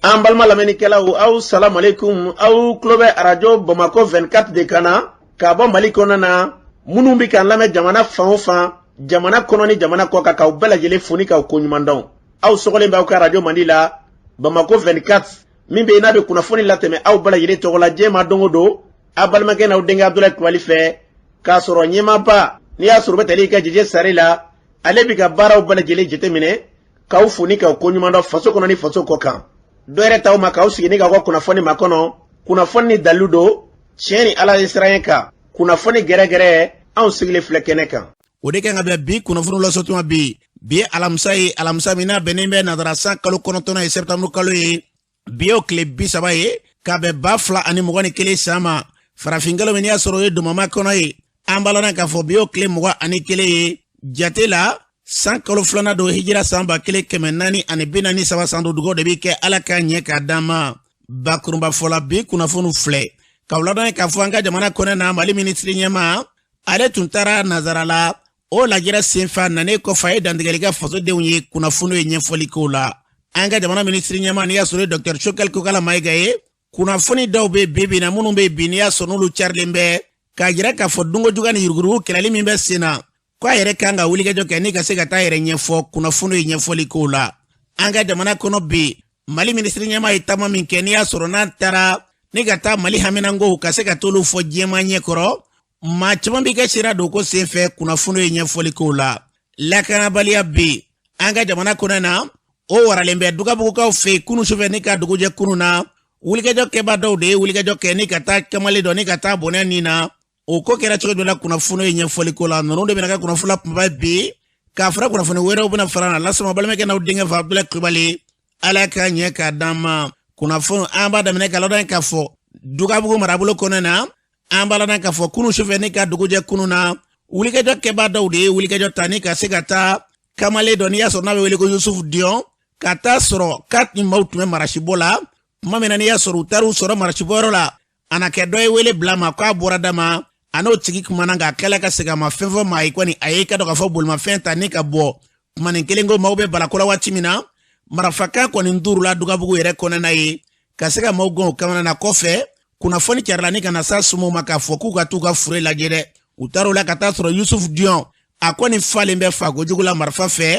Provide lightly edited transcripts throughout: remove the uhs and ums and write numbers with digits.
An balima lamɛnnikɛlaw, aw salamualeykum. Aw tulo bɛ Arajo Bamakɔ 24 de kan na k'a bɔ Mali kɔnɔ na. Minnu bɛ k'an lamɛn jamana fan o fan, jamana kɔnɔ ni jamana kɔ kan, k'aw bɛɛ lajɛlen fo ni k'aw koɲuman dɔn. Aw sɔgɔlen bɛ aw ka arajo mandi la, Bamakɔ 24, min bɛ yen n'a bɛ kunnafoni latɛmɛ aw bɛɛ lajɛlen tɔgɔ la diɲɛ ma don o don, aw balimakɛ n'aw denkɛ Abudulayi Kulubali fɛ, k'a sɔrɔ ɲɛmaaba n'i y'a sɔrɔ u bɛ tali kɛ Jeje Sare la, ale bɛ ka baaraw bɛɛ lajɛlen jateminɛ, k'aw fo ni k'aw koɲuman dɔn faso kɔnɔ ni faso kɔ kan. Dɔ yɛrɛ t'aw ma k'aw sigi ni k'aw ka kunnafoni makɔnɔ, kunnafoni ni dalilu don, tiɲɛ ni Ala ye siran kan, kunnafoni gɛrɛgɛrɛ, anw sigilen filɛ kɛnɛ kan. O de kan ka bɛn bi kunnafoni lasɔtuma bi. Bi ye alamisa ye, alamisa min n'a bɛnnen bɛ nazara san kalo 9 ye, sɛptanburu kalo ye. Bi y'o tile 30 ye ka bɛn 2021 san ma, farafinkalo min n'i y'a sɔrɔ o ye domama kɔnɔ ye. An b'a lɔn k'a fɔ bi y'o tile 21 ye jate la, san kalo 2nan don, hijira san 1443 san don. Dugaw de bɛ kɛ Ala k'a ɲɛ k'a d'an ma. Bakurunba fɔla, bi kunnafoniw filɛ k'aw ladɔn k'a fɔ an ka jamana kɔnɔ na, Mali minisiri ɲɛmaa, ale tun taara nazara la. O lajɛrɛ senfɛ, a nanen kɔfɛ, a ye dantigɛli kɛ fasodenw ye kunnafoniw ye ɲɛfɔli k'o la. An ka jamana minisiri ɲɛmaa, n'i y'a sɔrɔ ye Dɔkitɛri Choguel Kokala Mayiga ye, kunnafoni dɔw bɛ bi bi na, minnu bɛ bi n'i y'a sɔrɔ n'olu carilen bɛ k'a jira k'a fɔ dunkojuguya ni yuruguyurugu kɛlɛli min bɛ sen na, ko a yɛrɛ kan ka wulikajɔ kɛ ni ka se ka taa yɛrɛ ɲɛfɔ kunnafoniw ye ɲɛfɔli k'o la. An ka jamana kɔnɔ bi, Mali minisiri ɲɛmaa ye taama min kɛ, n'i y'a sɔrɔ n'a taara ni ka taa Mali haminankow ka se ka t'olu fɔ diɲɛmaa ɲɛkɔrɔ, maa caman b'i ka sira don ko senfɛ kunnafoniw ye ɲɛfɔli k'o la. Lakanabaliya bi an ka jamana kɔnɔ na, o waralen bɛ Dugabugukaw fɛ yen kunu sufɛ ni ka dugujɛ kunu na. Wulikajɔ kɛba dɔw de ye wulikajɔ kɛ ni ka taa kamalen dɔ ni ka taa bɔnɛ nin na. O ko kɛra cogo jumɛn na kunnafoniw ye ɲɛfɔli ko la? Ninnu de bɛna kɛ kunnafoni la kunbaba bi, k'a fara kunnafoni wɛrɛw bɛna fara na lasama balimakɛ n'aw denkɛ fɛ Abudulayi Kulubali. Ala k'a ɲɛ k'a d'an ma. Kunnafoni an b'a daminɛ ka ladɔn k'a fɔ Dugabugu marabolo kɔnɔ na, an b'a ladɔn k'a fɔ kunu sufɛ ni ka dugujɛ kunu na, wulikajɔ kɛbaa dɔw de ye wulikajɔ ta ni ka se ka taa kamalen dɔ n'i y'a sɔrɔ n'a bɛ wele ko Yusufu Diyɔn, ka taa sɔrɔ k'a ni maaw tun bɛ marasibɔ la. Tuma min na n'i y'a sɔrɔ u taar'u sɔrɔ marasibɔyɔrɔ la, a na kɛ dɔ ye wele bila ma k'a bɔra da ma, a n'o tigi kumana, nka a tilala ka segin, a ma fɛn fɔ maa ye kɔni. A ye ka dɔn k'a fɔ bolimafɛn ta ni ka bɔ kumanin kelen ko maaw bɛ balako la waati min na, marafakan kɔni duurula Dugabugu yɛrɛ kɔnɔna ye ka se ka maaw gɛn o kamana na. Kɔfɛ kunnafoni carila ni ka na s'a somɔgɔw ma k'a fɔ k'u ka t'u ka fure lajɛ dɛ. U taar'o la ka taa sɔrɔ Yusufu Diyɔn, a kɔni falen bɛ fago jugu la marifa fɛ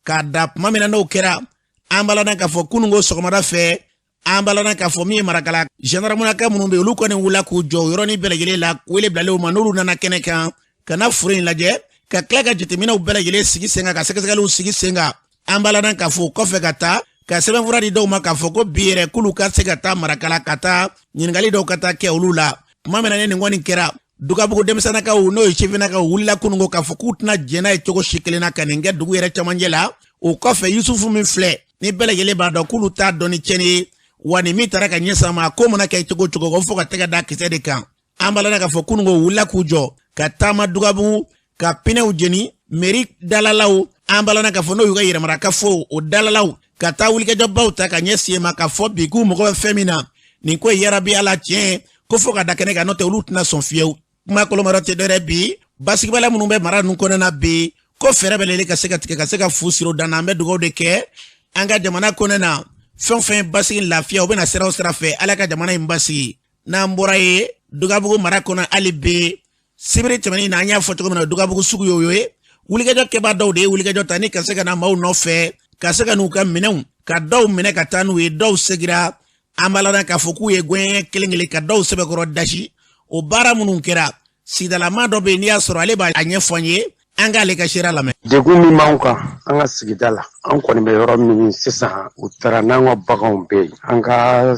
k'a da. Tuma min na n'o kɛra, an b'a ladɔn k'a fɔ kununko sɔgɔmada fɛ, an b'a ladɔn k'a fɔ min ye Marakala gendarmunaka minnu bɛ yen, olu kɔni wulila k'u jɔ o yɔrɔnin bɛɛ lajɛlen la. Wele bilalen u ma, n'olu nana kɛnɛ kan ka na foro in lajɛ, ka tila ka jateminɛw bɛɛ lajɛlen sigi sen kan, ka sɛgɛsɛgɛliw sigi sen kan. An b'a ladɔn k'a fɔ o kɔfɛ, ka taa ka sɛbɛnfura di dɔw ma k'a fɔ ko bi yɛrɛ k'olu ka se ka taa Marakala ka taa ɲininkali dɔw ka taa kɛ olu la. Tuma min na ni nin kɔni kɛra, Dugabugu denmisɛnnakaw, n'o ye sifinnakaw, wulila kununko k'a fɔ k'u tɛna jɛn n'a ye cogo si kelen na ka nin kɛ dugu yɛrɛ camancɛ la. O kɔfɛ, Yusufu min filɛ ni bɛɛ lajɛlen b'a dɔn k'olu t'a dɔn ni tiɲɛni ye wa, ni min taara ka ɲɛ sama ko mana kɛ cogo cogo, ko fo ka tɛgɛ da kisɛ de kan. An b'a ladɔn k'a fɔ kununko wulila k'u jɔ ka taama Dugabugu ka pinɛw jeni meri dalalaw. An b'a ladɔn k'a fɔ n'o y'u ka yɛrɛmarakafo o dalalaw, ka taa wulikajɔbaw ta ka ɲɛsin yen ma k'a fɔ bi k'u mago bɛ fɛn min na nin ko ye, yarabi Ala tiɲɛ ko fo ka da kɛnɛ kan, n'o tɛ olu tɛna sɔn fiyewu. Kuma kolomayɔrɔ tɛ dɔwɛrɛ bi, basigibaliya minnu bɛ mara ninnu kɔnɔna na bi, ko fɛɛrɛ bɛɛ lajɛlen ka se ka tigɛ ka se ka fu siri o dan na. An bɛ dugawu de kɛ an ka jamana kɔnɔna na, fɛn o fɛn basigi lafiya, o bɛna sira o sira fɛ, Ala ka jamana in basigi. N'an bɔra ye Dugabugu mara kɔnɔ hali bi, sibiri tɛmɛnen na, an y'a fɔ cogo min na, Dugabugu sugu y'o ye, wulikajɔ kɛbaa dɔw de ye wulikajɔ ta ni ka se ka na maaw nɔfɛ, ka se ka n'u ka minɛnw, ka dɔw minɛ ka taa n'u ye. Dɔw segira. An b'a ladɔn k'a fɔ k'u ye gɔɲɛ kelen kelen ka dɔw sɛbɛkɔrɔ dasi. O baara minnu kɛra, sigidalama dɔ bɛ yen n'i y'a sɔrɔ ale b'a ɲɛfɔ an ye, an k'ale ka seereya lamɛn. Degun min b'anw kan an ka sigida la, an kɔni bɛ yɔrɔ min sisan, u taara n'an ka baganw bɛɛ ye, an ka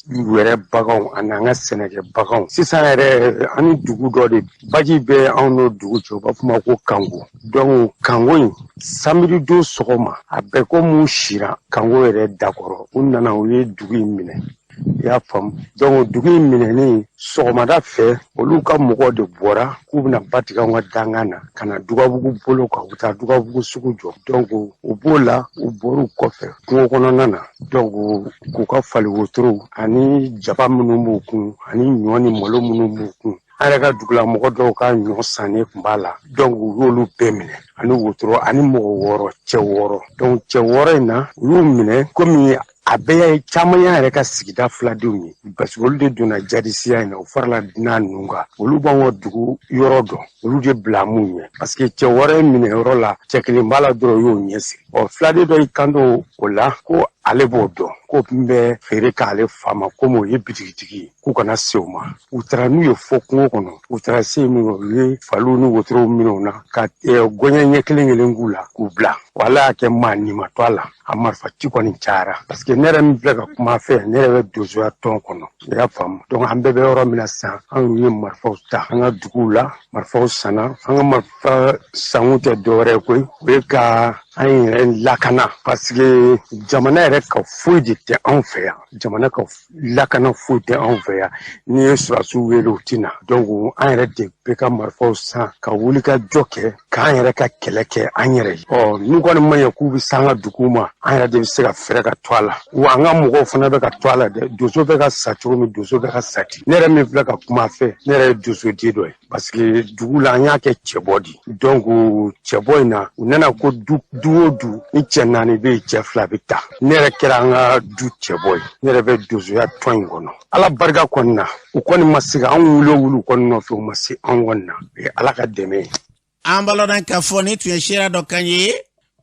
yɛrɛ baganw ani an ka sɛnɛkɛ baganw. Sisan yɛrɛ, an ni dugu dɔ de baji bɛ anw n'o dugu cɛ, u b'a fɔ ma ko Kango. Donc Kango in, samedi don sɔgɔma, a bɛɛ ko mun sira Kango yɛrɛ dakɔrɔ, u nana, u ye dugu in minɛ, i y'a faamu. Donc dugu in minɛnen sɔgɔmada fɛ, olu ka mɔgɔw de bɔra k'u bɛna ba tigɛ anw ka dangan na ka na Dugabugu bolo kan, u bɛ taa Dugabugu sugu jɔ. Donc u b'o la, u bɔr'u kɔfɛ kungo kɔnɔna na, donc k'u ka fali wotorow ani jaba minnu b'u kun ani ɲɔ ni malo minnu b'u kun, an yɛrɛ ka dugulamɔgɔ dɔw ka ɲɔ sannen tun b'a la. Donc u y'olu bɛɛ minɛ ani wotoro ani mɔgɔ 6, cɛ 6. Donc cɛ 6 in na, u y'u minɛ komi A bɛɛ ye caman y'an yɛrɛ ka sigida filadenw ye, parce que olu de donna jadisiya in na, u farala dunan ninnu kan. Olu b'an ka dugu yɔrɔ dɔn, olu de bila mun ɲɛ, parce que cɛ wɔɔrɔ ye minɛ yɔrɔ la, cɛ kelen b'a la dɔrɔn, o y'o ɲɛsigi. Ɔ filaden dɔ y'i kanto o la ko ale b'o dɔn, k'o tun bɛ feere k'ale fa ma, komi o ye bitigitigi ye, k'u kana se o ma. U taara n'u ye fɔ kungo kɔnɔ, u taara se yen min, u ye faliw ni wotorow minɛ u na ka gɔɲɛ ɲɛ kelen kelen k'u la k'u bila. Wala y'a kɛ maa nin ma to a la, a marifa ci kɔni cayara, parce que ne yɛrɛ min filɛ ka kuma fɛ, ne yɛrɛ bɛ donsoya tɔn kɔnɔ, i y'a faamu. Donc an bɛɛ bɛ yɔrɔ min na sisan, anw ye marifaw ta an ka duguw la, marifaw sanna. An ka marifa sanw tɛ dɔwɛrɛ ye koyi, o ye ka an yɛrɛ lakana, parce que jamana yɛrɛ ka foyi de tɛ anw fɛ yan, jamana ka lakana foyi tɛ anw fɛ yan. N'i ye sɔrɔdasiw wele, u tɛ na. Donc an yɛrɛ de bɛ ka marifaw san ka wuli ka jɔ kɛ, k'an yɛrɛ ka kɛlɛ kɛ an yɛrɛ ye. Ɔ n'u kɔni ma ɲɛ k'u bɛ se an ka duguw ma, an yɛrɛ de bɛ se ka fɛɛrɛ ka to a la. Wa an ka mɔgɔw fana bɛ ka to a la dɛ. Donso bɛ ka sa cogo min, donso bɛ ka sa ten. Ne yɛrɛ min filɛ ka kuma fɛ, ne yɛrɛ ye donsoden dɔ ye, parce que dugu la an y'a kɛ cɛbɔ di. Donc cɛbɔ in na, u nana ko du du o du ni cɛ 4 bɛ yen, cɛ 2 bɛ ta. Ne yɛrɛ kɛra an ka du cɛbɔ ye, ne yɛrɛ bɛ donsoya tɔn in kɔnɔ. Ala barika kɔni na, u kɔni ma se ka anw wuli o wuli u kɔni nɔfɛ, u ma se anw kɔni na. O ye Ala ka dɛmɛ ye. An b'a lɔn k'a fɔ nin tun ye seereya dɔ kan ye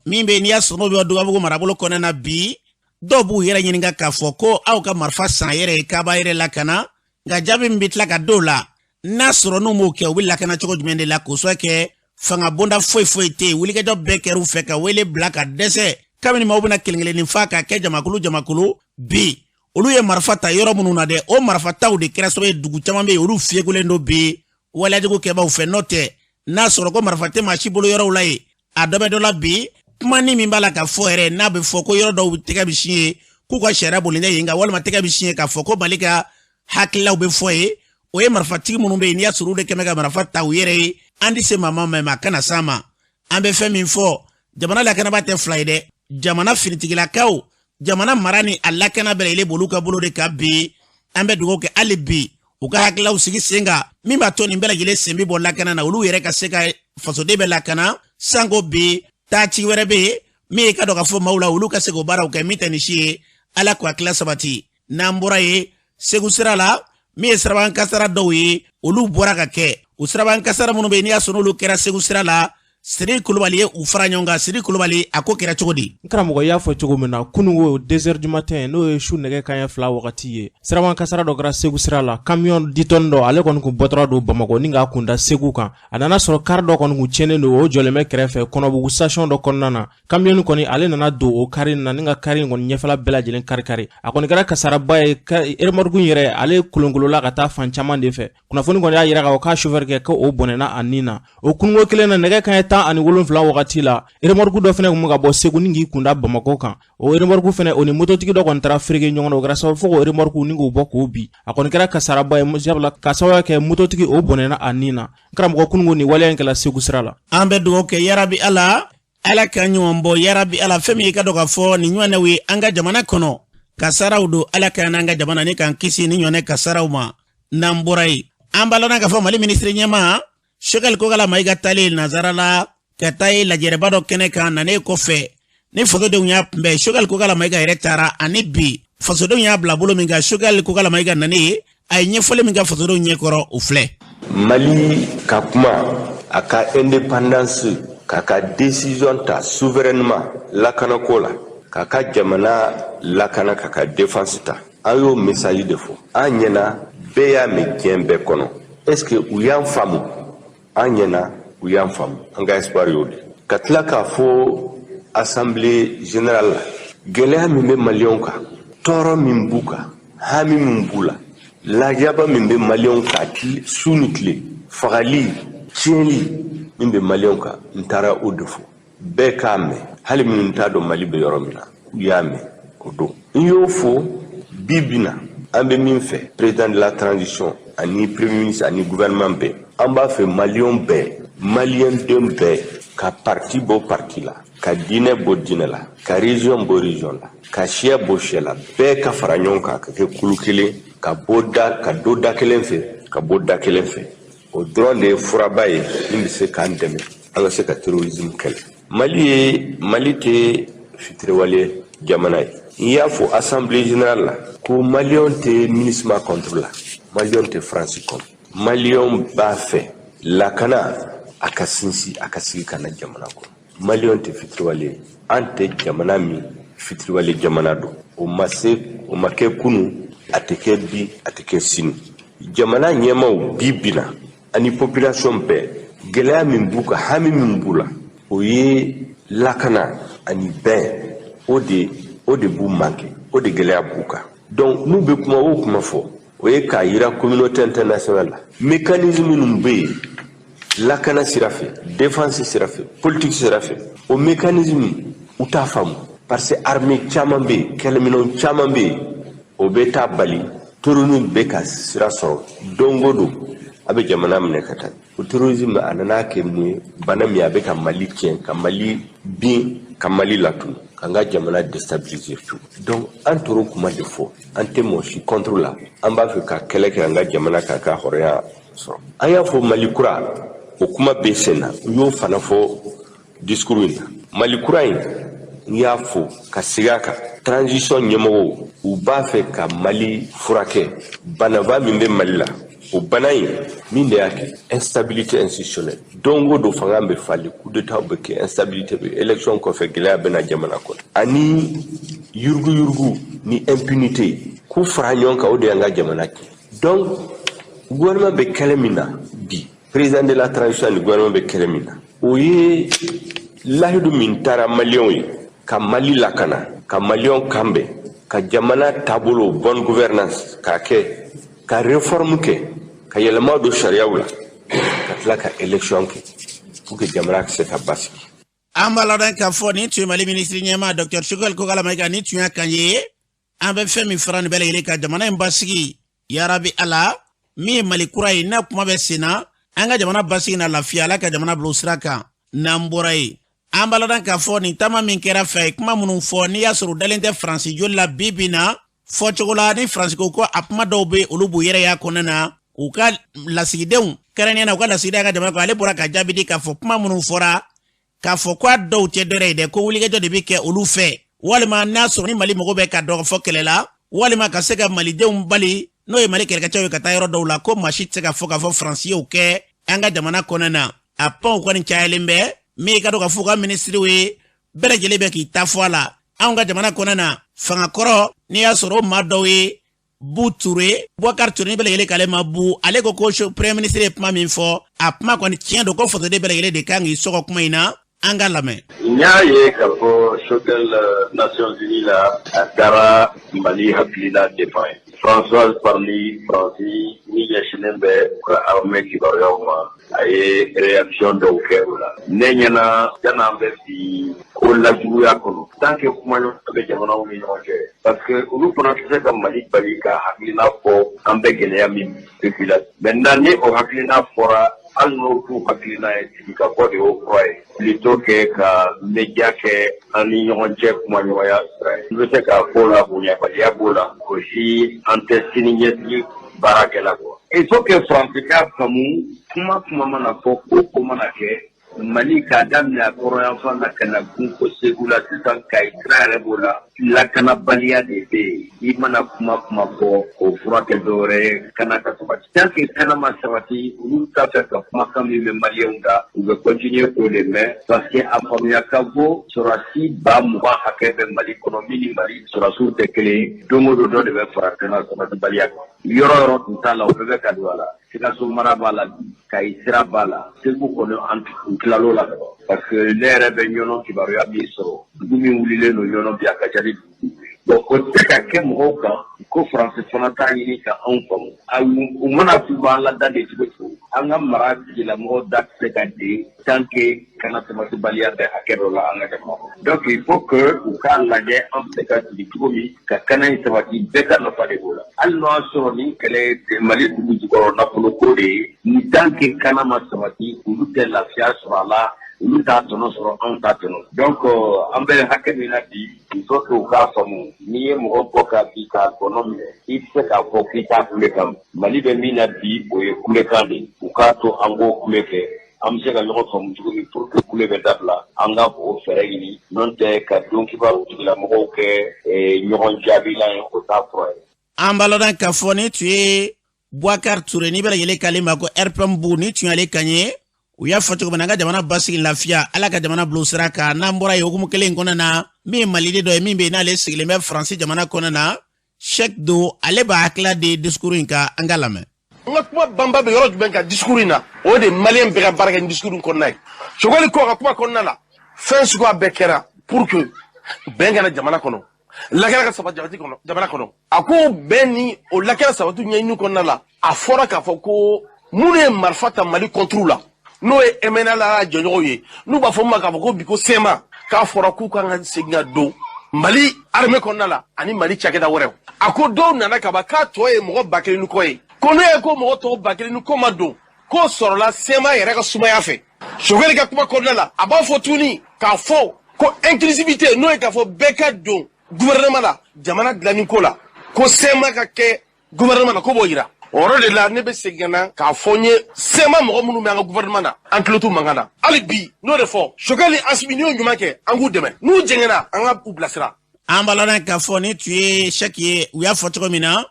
min bɛ n'i y'a sɔrɔ n'o bɛ Dugabugu marabolo kɔnɔna na bi. Dɔw b'u yɛrɛ ɲininka k'a fɔ ko aw ka marifa san yɛrɛ ye k'a b'a yɛrɛ lakana, nka jaabi min bɛ tila ka d'o la, n'a sɔrɔ n'u m'o kɛ, u bɛ lakana cogo jumɛn de la? K'o sababu kɛ fanga bonda foyi foyi tɛ yen. Wulikajɔ bɛɛ kɛr'u fɛ ka wele bila ka dɛsɛ. Kabini maaw bɛna kelen kelennin fa ka kɛ jamakulu jamakulu bi, olu ye marifa ta yɔrɔ minnu na dɛ, o marifataw de kɛra sababu ye dugu caman bɛ yen, olu fiyekulen don bi waleyajugu kɛbaaw fɛ. N'o tɛ, n'a sɔrɔ ko marifa tɛ maa si bolo yɔrɔw la yen, a dɔ bɛ dɔ la bi. Kuma ni min b'a la ka fɔ yɛrɛ, n'a bɛ fɔ ko yɔrɔ dɔw tɛgɛ bɛ sin ye k'u ka sariya bolilen tɛ yen kan, walima tɛgɛ bɛ sin ye k'a fɔ ko Mali ka hakililaw bɛ fɔ ye, o ye marifatigi minnu bɛ yen, n'i y'a sɔrɔ olu de kɛmɛ ka marifa ta u yɛrɛ ye. An tɛ se maa ma, mɛ maa kana s'an ma. An bɛ fɛn min fɔ, jamana lakanabaa tɛ fila ye dɛ. Jamana finitigilakaw, jamana mara ni a lakana bɛɛ lajɛlen b'olu ka bolo de kan bi. An bɛ dugawu kɛ hali bi, u ka hakililaw sigi sen kan min b'a to nin bɛɛ lajɛlen sen bɛ bɔ lakana na, olu yɛrɛ ka se ka fasoden bɛɛ lakana. Sanko bi taaci wɛrɛ bɛ yen min ye ka dɔn ka fɔ maaw la, olu ka se k'o baaraw kɛ min tɛ nin si ye. Ala k'u hakilila sabati. N'an bɔra yen, Segu sira la, min ye sirabakan kasara dɔw ye, olu bɔra ka kɛ. O sirabakan kasara minnu bɛ yen, n'i y'a sɔrɔ n'olu kɛra Segu sira la, Siri Kulubali ye u fara ɲɔgɔn kan. Siri Kulubali, a ko kɛra cogo di? N karamɔgɔ, i y'a fɔ cogo min na, kununko 2 heures du matin, n'o ye su nɛgɛ kanɲɛ 2 wagati ye, sirabakan kasara dɔ kɛra Segu sira la. Camion 10 tonnes dɔ, ale kɔni kun bɔtɔra don Bamakɔ ni k'a kun da Segu kan. A nana sɔrɔ kari dɔ kɔni kun tiɲɛnen don, o jɔlen bɛ kɛrɛfɛ Kɔnɔbugu station dɔ kɔnɔna na. Camion kɔni, ale nana don o kari na ni ka kari in kɔni ɲɛfɛla bɛɛ lajɛlen kari kari. A kɔni kɛra kasaraba ye. Remorque yɛrɛ, ale kolonkolola ka taa fan caman de fɛ. Kunnafoni kɔni y'a yira k'a fɔ k'a chauffeur kɛ ko o bɔnɛna a nin na. O kununko kelen na, nɛgɛ kanɲɛ 17 wagati la, remorque dɔ fɛnɛ kun bɛ ka bɔ Segu ni k'i kunda Bamakɔ kan. O remorque fɛnɛ, o ni mototigi dɔ kɔni taara fereke ɲɔgɔn na. O kɛra sababu fo k'o remorque ni k'o bɔ k'o bi. A kɔni kɛra kasaraba ye, sabula ka sababu kɛ mototigi o bɔnɛna a nin na. N karamɔgɔ, kununko nin waleya in kɛla Segu sira la. An bɛ dugawu kɛ, yarabi Ala, Ala ka ɲɔgɔn bɔ, yarabi Ala. Fɛn min ye ka dɔn k'a fɔ nin ɲɔgɔnnaw ye an ka jamana kɔnɔ, kasaraw don. Ala ka n'an ka jamana ni k'an kisi ni ɲɔgɔnɛ kasaraw ma. N'an bɔra yen, an b'a lɔn k'a fɔ Mali minisiri ɲɛmaa Choguel Kokalla Maïga taalen Nansara la ka taa ye lajɛrɛba dɔ kɛnɛ kan, nanen kɔfɛ ni fasodenw y'a kunbɛn. Choguel Kokalla Maïga yɛrɛ taara ani bi fasodenw y'a bila bolo min kan, Choguel Kokalla Maïga nanen ye, a ye ɲɛfɔli min kɛ fasodenw ɲɛkɔrɔ, o filɛ. Mali ka kuma a ka indépendance, k'a ka décision ta souverainement lakanako la, k'a ka jamana lakana, k'a ka défense ta, an y'o message de fɔ. An ɲɛna, bɛɛ y'a mɛn diɲɛ bɛɛ kɔnɔ. Est ce que u y'an faamu? An ɲɛna, u y'an faamu. An ka espoir y'o de ka tila k'a fɔ assemblée générale la, gɛlɛya min bɛ maliyɛnw kan, tɔɔrɔ min b'u kan, hami min b'u la, lajaba min bɛ maliyɛnw kan su ni tile, fagali, tiɲɛli min bɛ maliyɛnw kan, n taara o de fɔ bɛɛ k'a mɛn. Hali minnu t'a dɔn Mali bɛ yɔrɔ min na, u y'a mɛn o don. N y'o fɔ bi bi na, an bɛ min fɛ, président de la transition ani premier ministre ani gouvernement bɛɛ, an b'a fɛ maliyɛnw bɛɛ, maliyɛn den bɛɛ ka parti bɔ parti la, ka diinɛ bɔ diinɛ la, ka région bɔ région la, ka siya bɔ siya la, bɛɛ ka fara ɲɔgɔn kan ka kɛ kulu kelen, ka bɔ da ka don da kelen fɛ, ka bɔ da kelen fɛ. O dɔrɔn de ye furaba ye min bɛ se k'an dɛmɛ an ka se ka terrorisme kɛlɛ. Mali ye, Mali tɛ fitiriwale jamana ye. N y'a fɔ assemblée générale la ko maliyɛnw tɛ MINUSMA contre la, maliyɛnw tɛ faransi contre. Maliyɛnw b'a fɛ lakana a ka sinsin, a ka sigi ka na jamana kɔnɔ. Maliyɛnw tɛ fitiriwale ye, an tɛ jamana min fitiriwale jamana don. O ma se, o ma kɛ kunu, a tɛ kɛ bi, a tɛ kɛ sini. Jamana ɲɛmaaw bi bi na ani population bɛɛ, gɛlɛya min b'u kan, hami min b'u la, o ye lakana ani bɛn. O de b'u manqué, o de gɛlɛya b'u kan. Donc n'u bɛ kuma o kuma fɔ, o ye k'a yira communauté internationale la, mécanisme minnu bɛ yen lakana sira fɛ, défense sira fɛ, politique sira fɛ, o mécanisme u t'a faamu, parce que armée caman bɛ yen, kɛlɛminɛnw caman bɛ yen, o bɛ taa bali terrorisme bɛ ka sira sɔrɔ. Don o don a bɛ jamana minɛ ka taa. O terrorisme a nana kɛ mun ye? Bana min a bɛ ka Mali tiɲɛ, ka Mali bin, ka Mali latunu, k'an ka jamana déstabiliser fiyewu. Donc an tor'o kuma de fɔ. An tɛ mɔgɔ si contre la, an b'a fɛ ka kɛlɛ kɛ an ka jamana k'a ka hɔrɔnya sɔrɔ. An y'a fɔ Mali kura, o kuma bɛ sen na. N y'o fana fɔ discours in na. Mali kura in, n y'a fɔ ka segin a kan, transition ɲɛmɔgɔw u b'a fɛ ka Mali furakɛ. Banaba min bɛ Mali la, o bana in min de y'a kɛ instabilité institutionnelle, don o don fanga bɛ falen, coup d'état bɛ kɛ, instabilité bɛ, élection kɔfɛ gɛlɛya bɛ na jamana kɔnɔ, ani yuruguyurugu ni impunité k'u fara ɲɔgɔn kan, o de y'an ka jamana tiɲɛ. Donc gouvernement bɛ kɛlɛ min na bi, président de la transition ni gouvernement bɛ kɛlɛ min na, o ye lahidu min taara maliyɛnw ye, ka Mali lakana, ka maliyɛnw kanbɛn, ka jamana taabolo, bonne gouvernance k'a kɛ, ka réforme kɛ, ka yɛlɛma don sariyaw la, ka tila ka élection kɛ pour que jamana ka se ka basigi. An b'a ladɔn k'a fɔ nin tun ye Mali minisiri ɲɛmaa Dr Choguel Kokalla Maïga. Nin tun y'a kan ye. An bɛ fɛn min fara nin bɛɛ lajɛlen kan, jamana in basigi, yarabi Ala, min ye Mali kura ye, n'a kuma bɛ sen na, an ka jamana basigi na lafiya, Ala ka jamana bila o sira kan. N'an bɔra yen, an b'a ladɔn k'a fɔ nin taama min kɛra fɛ, ye kuma minnu fɔ, n'i y'a sɔrɔ u dalen tɛ Faransi joli la bi bi na fɔcogo la, ni Faransi ko ko a kuma dɔw bɛ, olu b'u yɛrɛ y'a kɔnɔna na, u ka lasigidenw, kɛrɛnkɛrɛnnenya na u ka lasigiden ka jamana kɔnɔ, ale bɔra ka jaabi di k'a fɔ kuma minnu fɔra, k'a fɔ ko a dɔw tɛ dɔrɛ ye dɛ, ko wulikajɔ de bɛ kɛ olu fɛ, walima n'a sɔrɔ ni Mali mago bɛ ka dɔ fɔ kɛlɛ la, walima ka se ka malidenw bali, n'o ye Mali kɛlɛkɛcɛw ye, ka taa yɔrɔ dɔw la, ko maa si tɛ se ka fɔ k'a fɔ Faransi y'o kɛ an ka jamana kɔnɔna na. A pɔnw kɔni cayalen bɛ min ka dɔn ka fɔ u ka minisiriw ye bɛɛ lajɛlen bɛ k'i ta fɔ a la. Anw ka jamana kɔnɔna na, fanga kɔrɔ, n'i y'a sɔrɔ o maa dɔw ye Bu Ture, Bubakari Ture, ni bɛɛ lajɛlen k'ale ma bu, ale ko ko premier ministre ye kuma min fɔ, a kuma kɔni tiɲɛ don, ko fasoden bɛɛ lajɛlen de kan k'i sɔgɔ kuma in na. An ka lamɛn. N y'a ye k'a fɔ Choguel Nations Unies la, a taara Mali hakilina défend. Françoise Parly, Faransi min ɲɛsinnen bɛ u ka armée kibaruyaw ma, a ye réaction dɔw kɛ o la. Ne ɲɛna, yan'an bɛ bi ko lajuguya kɔnɔ, tant que kumaɲɔgɔnya bɛ jamanaw ni ɲɔgɔn cɛ, parce que olu fana tɛ se ka Mali bali ka hakilina fɔ an bɛ gɛlɛya min vécu la. Maintenant, ni o hakilina fɔra, hali n'o t'u hakilina ye, sigikafɔ de y'o kura ye, plutôt que ka média kɛ an ni ɲɔgɔn cɛ kumaɲɔgɔnya sira ye. I bɛ se k'a fɔ la, bonyabaliya b'o la aussi, an tɛ sini ɲɛsigi baara kɛ la quoi. Il faut que Faransi k'a faamu, kuma kuma mana fɔ, ko ko mana kɛ Mali, k'a daminɛ a kɔrɔyanfan na ka na gun fo Segu la sisan, Kayi sira yɛrɛ b'o la, lakanabaliya de bɛ yen. I mana kuma kuma fɔ, k'o furakɛ dɔwɛrɛ ye, kana ka sabati. Tant que kana ma sabati, olu t'a fɛ ka kumakan min bɛ maliyɛnw da, u bɛ continuer k'o de mɛn, parce que a faamuya ka go, sɔrɔdasi 20 000 hakɛ bɛ Mali kɔnɔ min ni Mali sɔrɔdasiw tɛ kelen ye. Don o don dɔ de bɛ fara kana sabatibaliya kan. Yɔrɔ yɔrɔ tun t'a la, o bɛɛ bɛ ka don a la. Sikaso mara b'a la bi, Kayi sira b'a la, Segu kɔni an tilal'o la, parce que ne yɛrɛ bɛ Ɲɔnɔ kibaruya min sɔrɔ, dugu min wulilen don Ɲɔnɔ bi, a ka ca ni dugu. Bon, o tɛ ka kɛ mɔgɔw kan ko Faransi fana t'a ɲini ka anw faamu. U mana k'u b'an lada de cogo cogo, an ka mara tigilamɔgɔw da tɛ se ka den tant que kana sabatibaliya bɛ hakɛ dɔ la an ka jamana kɔnɔ. Donc il faut que u k'a lajɛ an bɛ se ka sigi cogo min ka kana in sabati, bɛɛ ka nafa de b'o la. Hali n'o y'a sɔrɔ nin kɛlɛ Mali dugu jukɔrɔ nafolo ko de ye ni, tant que kana ma sabati, olu tɛ lafiya sɔrɔ a la, olu t'a tɔnɔ sɔrɔ, anw t'a tɔnɔ. Donc an bɛ hakɛ min na bi, il faut que u k'a faamu, n'i ye mɔgɔ bɔ ka bi k'a gɔnɔ minɛ, i tɛ se k'a fɔ k'i t'a kulekan. Mali bɛ min na bi, o ye kulekan de ye. U k'a to an k'o kule kɛ. An bɛ se ka ɲɔgɔn faamu cogo min pour que kule bɛ dabila, an ka o fɛɛrɛ ɲini. N'o tɛ, ka don kibaru tigilamɔgɔw kɛ ɲɔgɔn jaabilan ye, o t'a fura ye. An b'a lɔn k'a fɔ ni tun ye Boubacar Touré, ni bɛɛ lajɛlen k'ale ma ko RPM Bu, ni tun y'ale kan ye. U y'a fɔ cogo min na, an ka jamana basigi, lafiya, Ala ka jamana bila sira kan. N'an bɔra yen, hukumu kelen in kɔnɔna na, min ye maliden dɔ ye min bɛ yen, n'ale sigilen bɛ Faransi jamana kɔnɔna na, Cheikh do, ale b'a hakilila di discours in kan. An ka lamɛn. N ka kuma banba bɛ yɔrɔ jumɛn kan discours in na? O de Maliyɛn bɛɛ ka baara kɛ ni discours in kɔnɔna ye. Choguel ko a ka kuma kɔnɔna la, fɛn suguya bɛɛ kɛra pour que bɛn kana jamana kɔnɔ, lakana ka sabati kɔnɔ jamana kɔnɔ. A ko bɛn ni o lakana sabati ɲɛɲini kɔnɔna la, a fɔra k'a fɔ ko minnu ye marifa ta Mali contre la, n'o ye MNLA jɔɲɔgɔnw ye, n'u b'a fɔ min ma k'a fɔ ko bi ko CMA, k'a fɔra k'u kan ka segin ka don Mali armée kɔnɔna la ani Mali cakɛda wɛrɛw. A ko dɔw nana ka ban, k'a tɔ ye mɔgɔ 1000 ni kɔ ye. Ko n'o ye ko mɔgɔ tɔw 1000 ni kɔ ma don, k'o sɔrɔla CMA yɛrɛ ka sumaya fɛ. Choguel ka kuma kɔnɔna la, a b'a fɔ tuguni k'a fɔ ko inclusivité, n'o ye k'a fɔ bɛɛ ka don gouvernement la jamana dilanni ko la, ko CMA ka kɛ gouvernement na, ko b'o yira. O yɔrɔ de la, ne bɛ segin ka na k'a fɔ n ye, CMA mɔgɔ minnu bɛ an ka gouvernement na, an tulo t'u mankan na hali bi. N'o de fɔ, Choguel ni Assimi, n'i y'o ɲuman kɛ, an k'u dɛmɛ, n'u jɛngɛnna, an ka u bilasira. An b'a lɔn k'a fɔ ni tun ye Cheikh ye. U y'a fɔ cogo min na,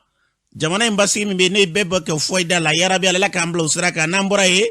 jamana in basigi min bɛ yen, ne bɛɛ bɔ kɛ fɔ i da la, yarabi Ala k'an bila o sira kan. N'an bɔra yen,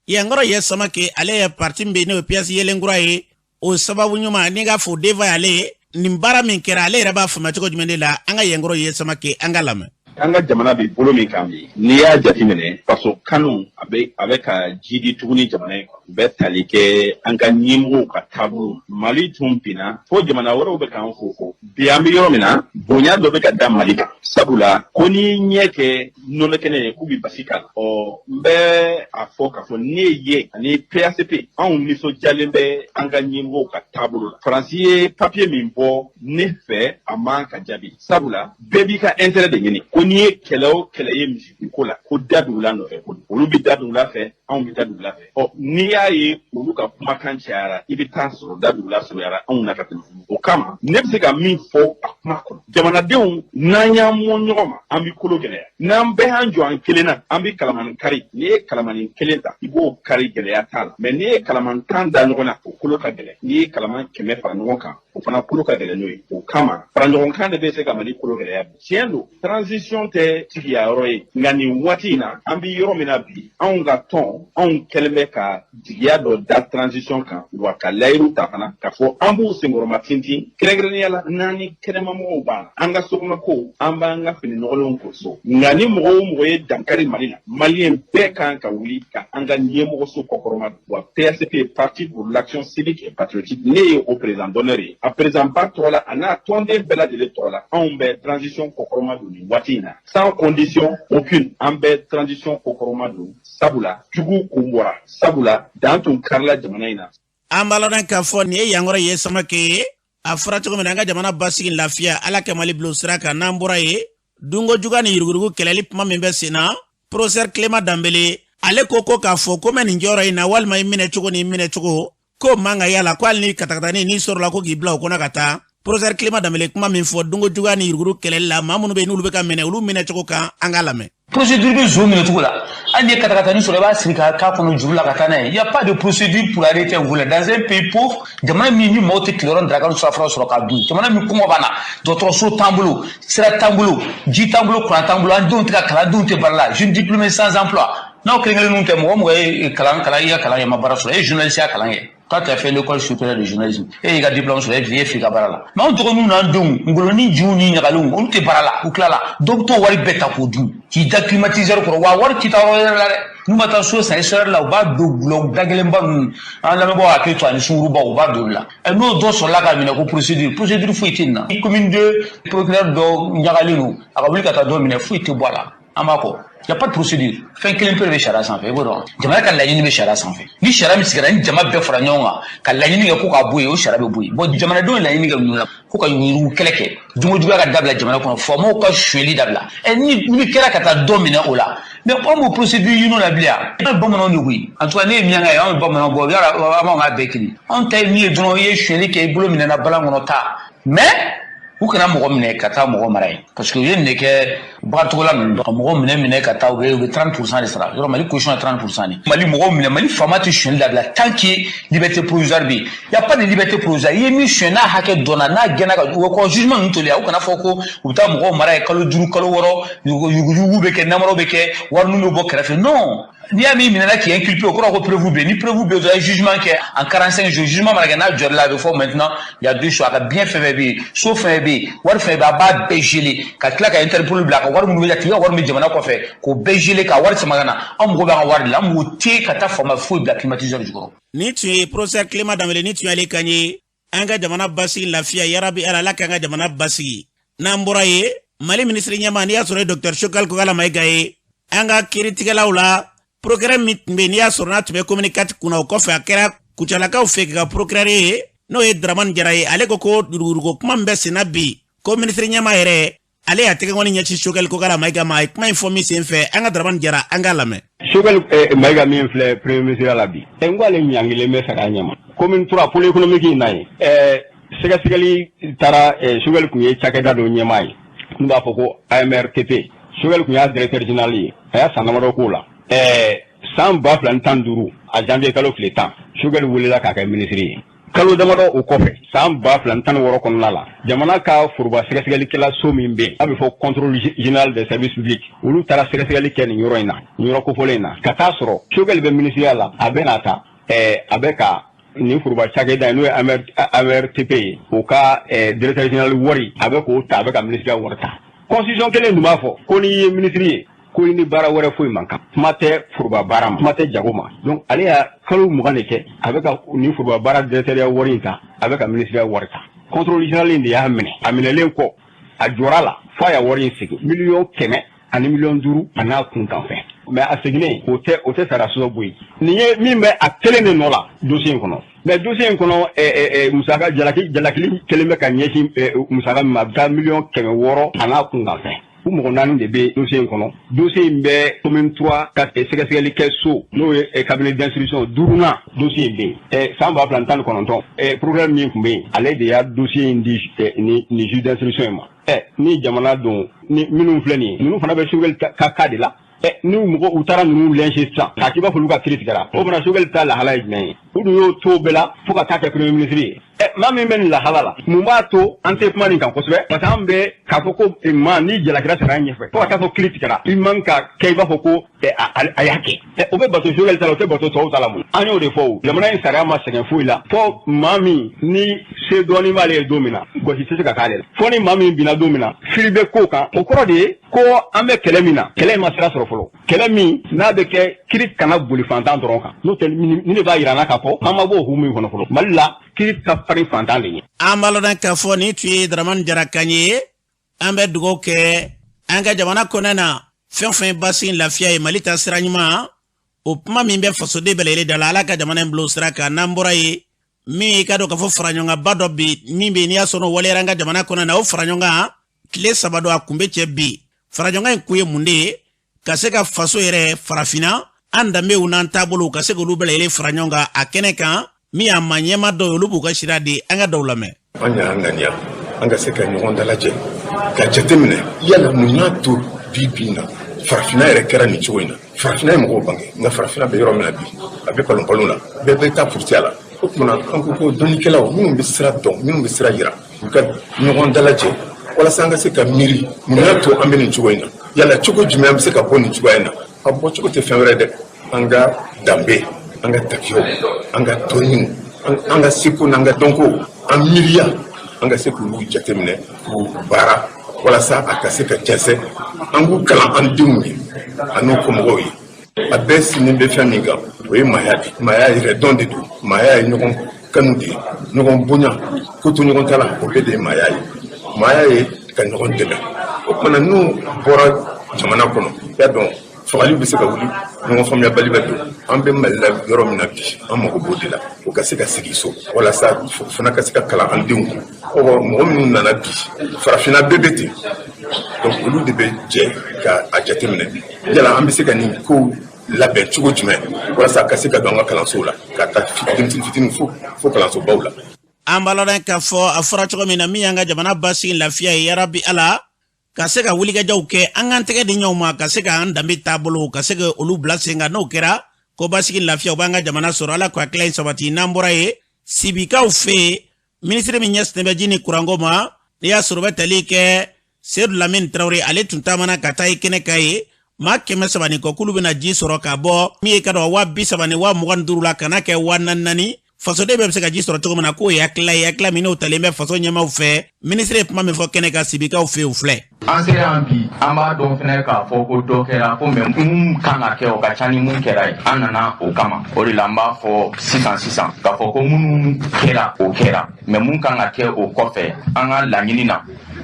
Yankɔrɔ ye Samake, ale ye parti min bɛ yen, n'o ye PAS Yelenkura ye, o sababu ɲuman ni k'a fɔ denfa y'ale ye. Nin baara min kɛra, ale yɛrɛ b'a faamuya cogo jumɛn de la? An ka Yankɔrɔ ye Samake, an ka lamɛn. An ka jamana bɛ bolo min kan bi, n'i y'a jateminɛ, faso kanu a bɛ ka jidi tuguni jamana in kɔnɔ. U bɛ tali kɛ an ka ɲɛmɔgɔw ka taabolo. Mali tun binna fo jamana wɛrɛw bɛ k'an fo fo. Bi an bɛ yɔrɔ min na, bonya dɔ bɛ ka da Mali kan, sabula ko n'i ɲɛ kɛ nɔnɔ kɛnɛ ye, k'u bɛ basi k'a la. Ɔ, n bɛ a fɔ k'a fɔ ne ye ani PACP, anw nisɔndiyalen bɛ an ka ɲɛmɔgɔw ka taabolo la. Faransi ye papiye min bɔ, ne fɛ a man ka jaabi, sabula bɛɛ b'i ka intérêt de ɲini. Ko n'i ye kɛlɛ o kɛlɛ ye misiko la, ko da dugula nɔfɛ, ko olu bɛ da dugula fɛ, anw bɛ da dugula fɛ. Ɔ, n'i y'a ye olu ka kumakan cayara, i bɛ taa sɔrɔ da dugula surunyara anw na ka tɛmɛ. O kama, ne bɛ se ka min fɔ a kuma kɔnɔ, jamanadenw, n'an y'an mɔ ɲɔgɔn ma, an bɛ kolo gɛlɛya. N'an bɛɛ y'an jɔ an kelen na, an bɛ kalamani kari. N'i ye kalamani kelen ta, i b'o kari, gɛlɛya t'a la. Mɛ n'i ye kalaman 10 da ɲɔgɔn na, o kolo ka gɛlɛn. N'i ye kalaman 100 fara ɲɔgɔn kan, o fana kolo ka gɛlɛn. N'o ye, o kama fara ɲɔgɔn kan de bɛ se ka Mali kolo gɛlɛya bi. Tiɲɛ don, transition tɛ tigiya yɔrɔ ye, nka nin waati in na, an bɛ yɔrɔ min na bi, anw ka tɔn, anw kɛlen bɛ ka jigiya dɔ da transition kan, wa ka layiru ta fana k'a fɔ an b'u senkɔrɔma tintin, kɛrɛnkɛrɛnnenya la n'an ni kɛnɛmamɔgɔw b'a la. An ka sokɔnɔko, an b'an ka fini nɔgɔlenw ko so, nka ni mɔgɔ o mɔgɔ ye dankari Mali la, Maliyɛn bɛɛ kan ka wuli ka an ka ɲɛmɔgɔso kɔkɔrɔma don. Wa PACP, Parti pour l'action civique et patriotique, ne ye o président d'honneur ye. A président ba tɔgɔ la, a n'a tɔnden bɛɛ lajɛlen tɔgɔ la, anw bɛ transition kɔkɔrɔma don nin waati in na, sans condition aucune. An bɛ transition kɔkɔrɔma don, sabula jugu kun bɔra, sabula dan tun karila jamana in na. An b'a lɔn k'a fɔ nin ye Yankɔrɔ ye Samake ye. A fɔra cogo min na, an ka jamana basigi, lafiya, Ala ka Mali bila sira kan. N'an bɔra yen, dunko juguya ni yuruguyurugu kɛlɛli kuma min bɛ sen na, professeur Clément Dembélé, ale ko k'a fɔ ko mɛ nin jɔyɔrɔ in na, walima i minɛ cogo ni minɛ cogo ko man ka yala, ko hali ni katakatani n'i sɔrɔla, ko k'i bila o kɔnɔ ka taa. Professeur Clément Dembélé, kuma min fɔ dunko juguya ni yuruguyurugu kɛlɛli la, maa minnu bɛ yen, n'olu bɛ ka minɛ, olu minɛ cogo kan, an k'a lamɛn. Procédure bɛ zon minɛ cogo la, hali n'i ye katakatani sɔrɔ, i b'a siri ka k'a kɔnɔ juru la ka taa n'a ye. Il y a pas de procédure pour arrêter un voleur dans un pays pauvre. Jamana min ni maaw tɛ tileyɔrɔ daraka ni surafana sɔrɔ k'a dun, jamana min kɔngɔ b'an na, dɔgɔtɔrɔso t'an bolo, sira t'an bolo, ji t'an bolo, kuran t'an bolo, an denw tɛ ka kalan, an denw tɛ baara la, jeune diplômé sans emploi. N'aw kelen kelenninw tɛ, mɔgɔ mɔgɔ ye kalan kalan, i ka kalan kɛ, ma baara sɔrɔ, e ye journaliste ya kalan kɛ. Toi, tu as fait l'école supérieure de journalisme. E y'i ka diplôme sɔrɔ, e f'i ka baara la. Mais anw dɔgɔninw n'an denw, ngoloni jiw ni ɲagalenw, olu tɛ baara la, u tilala. Dɔw bɛ t'o wari bɛɛ ta k'o dun. K'i da climatiseur kɔrɔ, wa wari tɛ taa yɔrɔ wɛrɛ la dɛ. N'u ma taa so san Israël la, u b'a don gulɔ dagɛlɛnba ninnu. An lamɛnbagaw hakili to ani sunkurubaw, u b'a don olu la. N'o dɔ sɔrɔla k'a minɛ ko procédure, procédure foyi tɛ nin na. Commune de procureur dɔ ɲagalen don, a ka wuli ka taa dɔ minɛ, foyi tɛ bɔ a la. An b'a kɔ. Il n'y a pas de procédure. Fɛn kelen pe de bɛ sariya sanfɛ, i b'o dɔn. Jamana ka laɲini bɛ sariya sanfɛ. Ni sariya min sigira, ni jama bɛɛ fara ɲɔgɔn kan ka laɲini kɛ ko k'a bɔ yen, o sariya bɛ bɔ yen. Bon, jamanadenw ye laɲini kɛ ninnu na ko ka yurugu kɛlɛ kɛ, jogojuguya ka dabila jamana kɔnɔ, faamaw ka sonyɛli dabila. Ɛ, ni kɛra ka taa dɔ minɛ o la, mais anw b'o procédure ɲini o la bilen yan. An ye bamananw de koyi. En tout cas, ne ye miyanka ye, anw ye bamananw bɔ, yala an b'anw ka bɛɛ kelen. Anw ta ye min ye dɔrɔn, i ye sonyɛli kɛ, i bolo minɛna balan kɔnɔ, taa. Mais u kana mɔgɔ minɛ ka taa mɔgɔ mara yen, parce que u ye nin de kɛ. Bagancogola ninnu ka mɔgɔw minɛ minɛ ka taa, u bɛ 30% de sara. Yɔrɔ Mali caution ye 30% de. Mali mɔgɔw minɛ, Mali faama tɛ sonyali dabila tant que liberté provisoire bɛ yen. Y a pas de liberté provisoire. I ye min suɲɛ, n'a hakɛ dɔnna, n'a gɛnna ka u ka jugement ninnu toli, u kana fɔ ko u bɛ taa mɔgɔw mara yen kalo 5, kalo 6, yuruguyurugu bɛ kɛ, namaraw bɛ kɛ, wari ninnu bɛ bɔ kɛrɛfɛ. Non, n'i y'a min minɛna k'i inculpé, o kɔrɔ ko preuve bɛ yen. Ni preuve bɛ yen dɔrɔn, i ye jugement kɛ en 45 jours. Jugement mana kɛ, n'a jɔr'i la, a bɛ fɔ maintenant il y a deux choix: a ka bien fɛn fɛn bɛ yen, so fɛn fɛn bɛ yen, wari fɛn fɛn bɛ yen, a b'a bɛɛ geler, ka tila ka Interpol bila a ka wari minnu bɛ a tigi ka wari min bɛ jamana kɔfɛ, k'o bɛɛ geler, ka wari sama ka na. Anw mago b'an ka wari de la, an mago tɛ ka taa faama foyi bila climatiseur jukɔrɔ. Nin tun ye professeur Clément Danbele, ni tun y'ale kan ye. An ka jamana basigi, lafiya, yarabi Ala, Ala k'an ka jamana basigi. N'an bɔra ye, Mali minisiri ɲɛmaa, n'i y'a sɔrɔ ye docteur Choguel Kokalla Maïga ye, an ka kiiritigɛlaw la, procureur min tun bɛ yen, n'i y'a sɔrɔ n'a tun bɛ commune 4 kunna, o kɔfɛ a kɛra Kucalakaw fɛ ka procureur ye, n'o ye Dramane Jara ye, ale ko ko yuruguyurugu kuma min bɛ sen na bi, ko minisiri ɲɛmaa yɛrɛ, ale y'a tɛgɛkɔni ɲɛsin Choguel Kokalla Maïga ma. A ye kuma in fɔ min sen fɛ, an ka Dramane Jara, an k'a lamɛn. Choguel Maïga min filɛ premier ministre la bi, n ko ale ɲangilen bɛ sariya ɲɛma. Commune 3, pôle économique in na yen, sɛgɛsɛgɛli taara. Choguel tun ye cakɛda dɔ ɲɛmaa ye n'u b'a fɔ ko AMRTP. Choguel tun y'a directeur général ye, a y'a san damadɔ k'o la. San 2015, a janvier kalo tile 10, Choguel welela k'a kɛ ministre ye. Kalo damadɔ o kɔfɛ, san 2016 kɔnɔna la, jamana ka foroba sɛgɛsɛgɛlikɛla so min bɛ yen n'a bɛ fɔ Contrôle général des services publics, olu taara sɛgɛsɛgɛli kɛ nin yɔrɔ in na, nin yɔrɔ kofɔlen in na, ka taa sɔrɔ Choguel bɛ ministeriya la, a bɛ n'a ta, a bɛ ka nin foroba cakɛda in, n'o ye AMRTP ye, o ka directeur général wari, a bɛ k'o ta, a bɛ ka ministeriya wari ta. Constitution kelen dun b'a fɔ ko n'i ye ministre ye, ko i ni baara wɛrɛ foyi man kan, kuma tɛ foroba baara ma, kuma tɛ jago ma. Donc ale y'a kalo 20 de kɛ, a bɛ ka nin foroba baara directeur wari in ta, a bɛ ka ministeriya wari ta. Contrôle général in de y'a minɛ. A minɛlen kɔ, a jɔra la f'a y'a wari in segin, 100 miliyɔn 500 miliyɔn a n'a kun kan fɛn. Mais a seginnen, o tɛ sara sɔsɔ bɔ yen. Nin ye min bɛ a kelen de nɔ la dossier in kɔnɔ. Mais dossier in kɔnɔ, musaka jalaki jalakili kelen bɛ ka ɲɛsin musaka min ma, a bɛ taa 600 miliyɔn a n'a kun kan fɛn. U mɔgɔ naani de bɛ dossier in kɔnɔ. Dossier in bɛ commune 3 ka sɛgɛsɛgɛli kɛ so, n'o ye cabinet d'instruction duurunan, dossier in bɛ yen. San 2019, procureur min tun bɛ yen, ale de y'a dossier in di nin juge d'instruction in ma. Ni jamana don ni minnu filɛ nin ye, ninnu fana bɛ Choguel ka cas de la. Ni mɔgɔ u taara ninnu lyncher sisan, k'a k'i b'a fɔ olu ka kiiri tigɛra, o fana Choguel ta lahala ye jumɛn ye? U dun y'o to bɛɛ la fo ka taa kɛ premier ministre ye. Maa min bɛ nin lahala la, mun b'a to an tɛ kuma nin kan kosɛbɛ? Parce que an bɛ k'a fɔ ko maa ni jalakira sara ɲɛfɛ, fo ka taa fɔ kiiri tigɛra, i man ka kɛ i b'a fɔ ko a y'a kɛ. O bɛ bato Choguel ta la, o tɛ bato tɔw ta la mun? An y'o de fɔ. O jamana in sariya ma sɛgɛn foyi la, fɔ maa min ni se dɔɔnin b'ale ye don min na, gosi tɛ se ka k'ale la, fɔ ni maa min binna don min na, fili bɛ ko kan. O kɔrɔ de ye ko an bɛ kɛlɛ min na, kɛlɛ in ma sira sɔrɔ fɔlɔ. Kɛlɛ min n'a bɛ kɛ, kiri kana boli fantan dɔrɔn kan, n'o tɛ ni de b'a yira n na k'a fɔ an ma bɔ o hukumu in kɔnɔ fɔlɔ. Mali la, kiri ka farin fantan de ye. An b'a lɔn k'a fɔ nin tun ye Dramane Jara kan ye. An bɛ dugawu kɛ an ka jamana kɔnɔ na, fɛn fɛn basi, lafiya ye, Mali ta sira ɲuman, o kuma min bɛ fasoden bɛɛ lajɛlen da la, Ala ka jamana in bila o sira kan. N'an bɔra yen, min i ka dɔn k'a fɔ faraɲɔgɔnkanba dɔ bi min bɛ yen, n'i y'a sɔrɔ o waleyara an ka jamana kɔnɔ na, o faraɲɔgɔnkan tile 3 don, a kun bɛ cɛ bi. Faraɲɔgɔnkan in kun ye mun de ye? Ka se ka faso yɛrɛ, farafinna, an danbew n'an taabolow, ka se k'olu bɛɛ lajɛlen fara ɲɔgɔn kan a kɛnɛ kan. Min y'a ma ɲɛma dɔw ye, olu b'u ka sira di, an ka dɔw lamɛn. An y'a ŋaniya an ka se ka ɲɔgɔn dalajɛ ka jateminɛ yala mun y'a to bi bi in na farafinna yɛrɛ kɛra nin cogo in na. Farafinna ye mɔgɔw bange, nka farafinna bɛ yɔrɔ min na bi, a bɛ palon la, bɛɛ bɛ taa puruti a la. O tuma an ko ko dɔnnikɛlaw minnu bɛ sira dɔn, minnu bɛ sira yira, u ka ɲɔgɔn dalajɛ walasa an ka se ka miiri mun y'a to an bɛ nin cogo in na, yala cogo jumɛn an bɛ se ka bɔ nin cogoya in na. A bɔ cogo tɛ fɛn wɛrɛ dɛ, an ka danbe, an ka tabiyaw, an ka dɔnniw, an ka seko n'an ka dɔnko, an miiriya, an ka se k'olu jateminɛ k'u baara walasa a ka se ka jɛnsɛn, an k'u kalan an denw ye an'u kɔmɔgɔw ye. A bɛɛ sinnen bɛ fɛn min kan, o ye maaya de ye. Maaya yɛrɛ dɔn de don. Maaya ye ɲɔgɔn kanu de ye, ɲɔgɔn bonya, ko to ɲɔgɔn ta la, o bɛɛ de ye maaya ye. Maaya ye ka ɲɔgɔn dɛmɛ. O kumana n'u bɔra jamana kɔnɔ, y'a dɔn fagali bɛ se ka wuli, ɲɔgɔn faamuyabali bɛ don. An bɛ Mali la yɔrɔ min na bi, an mago b'o de la, o ka se ka sigi so walasa fana ka se ka kalan an denw kun. Ɔ mɔgɔ minnu nana bi, farafinna bɛɛ bɛ ten, donc olu de bɛ jɛ ka a jateminɛ yala an bɛ se ka nin kow labɛn cogo jumɛn walasa ka se ka don an ka kalansow la, ka taa denmisɛnnin fitinin fo kalansobaw la. An b'a lɔn k'a fɔ a fɔra cogo min na, min y'an ka jamana basigi, lafiya ye, yarabi Ala. Ka se ka wulikajɔw kɛ, an k'an tɛgɛ di ɲɔgɔn ma ka se k'an danbe taabolo ka se ka olu bila sen kan. N'o kɛra ko basigi, lafiya, u b'an ka jamana sɔrɔ. Ala ka hakilila in sabati. N'an bɔra yen, Sibikaw fɛ yen, minisiri min ɲɛsinnen bɛ ji ni kuranko ma, n'i y'a sɔrɔ u bɛ tali kɛ Sedu Lamini Tarawele, ale tun taamana ka taa i kɛnɛ kan ye. Maa 300 ni kɔ k'olu bɛna ji sɔrɔ ka bɔ min ye ka dɔn 30 000 ni 25,000 la ka na kɛ 4000 4. Fasoden bɛɛ bɛ se ka ji sɔrɔ cogo min na, k'o ye hakilila ye, hakilila min n'o talen bɛ faso ɲɛmaaw fɛ. Minisiri ye kuma min fɔ kɛnɛ kan Sibikaw fɛ yen, o filɛ. An sera yan bi, an b'a dɔn fɛnɛ k'a fɔ ko dɔ kɛra ko, mais mun kan ka kɛ, o ka ca ni mun kɛra ye. An nana o kama. O de la an b'a fɔ sisan sisan k'a fɔ ko minnu kɛra, o kɛra, mais mun kan ka kɛ o kɔfɛ, an ka laɲini na,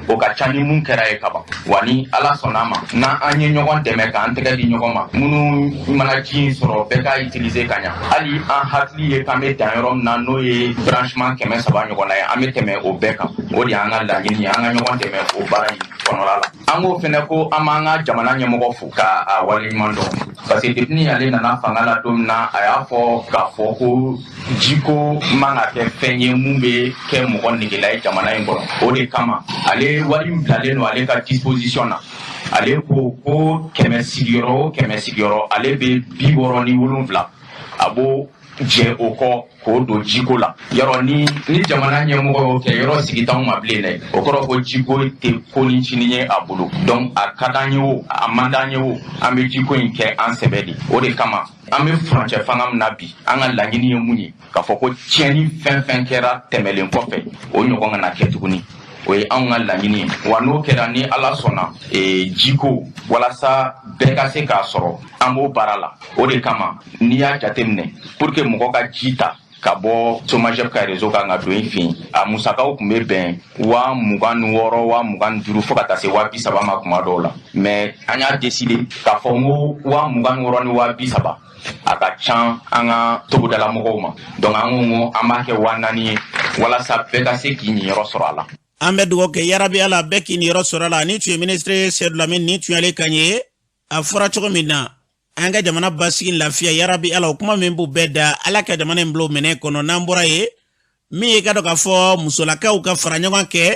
o ka ca ni mun kɛra ye kaban. Wa ni Ala sɔnna a ma, n'an an ye ɲɔgɔn dɛmɛ k'an tɛgɛ di ɲɔgɔn ma, minnu mana ji in sɔrɔ, bɛɛ k'a utiliser ka ɲa. Hali an hakili ye k'an bɛ dan yɔrɔ min na, n'o ye branchement 300 ɲɔgɔnna ye, an bɛ tɛmɛ o bɛɛ kan. O de y'an ka laɲini ye, an ka ɲɔgɔn dɛmɛ o baara in kɔnɔla la. An k'o fɛnɛ ko an b'an ka jamana ɲɛmɔgɔ fo ka a waleɲuman dɔn, parce que depuis ni ale nana fanga la don min na, a y'a fɔ k'a fɔ ko jiko man ka kɛ fɛn ye mun bɛ kɛ mɔgɔ negela ye jamana in kɔnɔ. O de kama ale wari min bilalen don ale ka disposition na, ale ko ko 100 sigiyɔrɔ o 100 sigiyɔrɔ, ale bɛ 67, a b'o jɛ o kɔ k'o don jiko la. Yɔrɔ ni jamana ɲɛmɔgɔ y'o kɛ, yɔrɔ sigi t'anw ma bilen dɛ. O kɔrɔ ko jiko tɛ ko ni cinin ye a bolo. Donc a ka d'an ye o, a man d'an ye o, an bɛ jiko in kɛ an sɛbɛ de. O de kama an bɛ furancɛ fanga min na bi, an ka laɲini ye mun ye? K'a fɔ ko tiɲɛni fɛn fɛn kɛra tɛmɛlen kɔfɛ, o ɲɔgɔn kana kɛ tuguni. O ye anw ka laɲini ye. Wa n'o kɛra, ni Ala sɔnna, jiko, walasa bɛɛ ka se k'a sɔrɔ, an b'o baara la. O de kama n'i y'a jateminɛ, pour que mɔgɔ ka ji ta ka bɔ Somagep ka réseau kan ka don i fɛ yen, a musakaw tun bɛ bɛn 26,000, 25,000, fo ka taa se 30,000 ma kuma dɔw la. Mais an y'a décider k'a fɔ n ko 26 ni 30,000, a ka ca an ka togodala mɔgɔw ma. Donc an ko an b'a kɛ 4000 ye, walasa bɛɛ ka se k'i ɲiyɔrɔ sɔrɔ a la. An bɛ dugawu kɛ, yarabi Ala, bɛɛ k'i niyɔrɔ sɔrɔ a la. Ni tun ye minisiri Sedu Lamini, ni tun y'ale kan ye. A fɔra cogo min na, an ka jamana basigi, lafiya, yarabi Ala, o kuma min b'u bɛɛ da, Ala ka jamana in bila o minɛ kɔnɔ. N'an bɔra yen, min ye ka dɔn k'a fɔ musolakaw ka fara ɲɔgɔn kɛ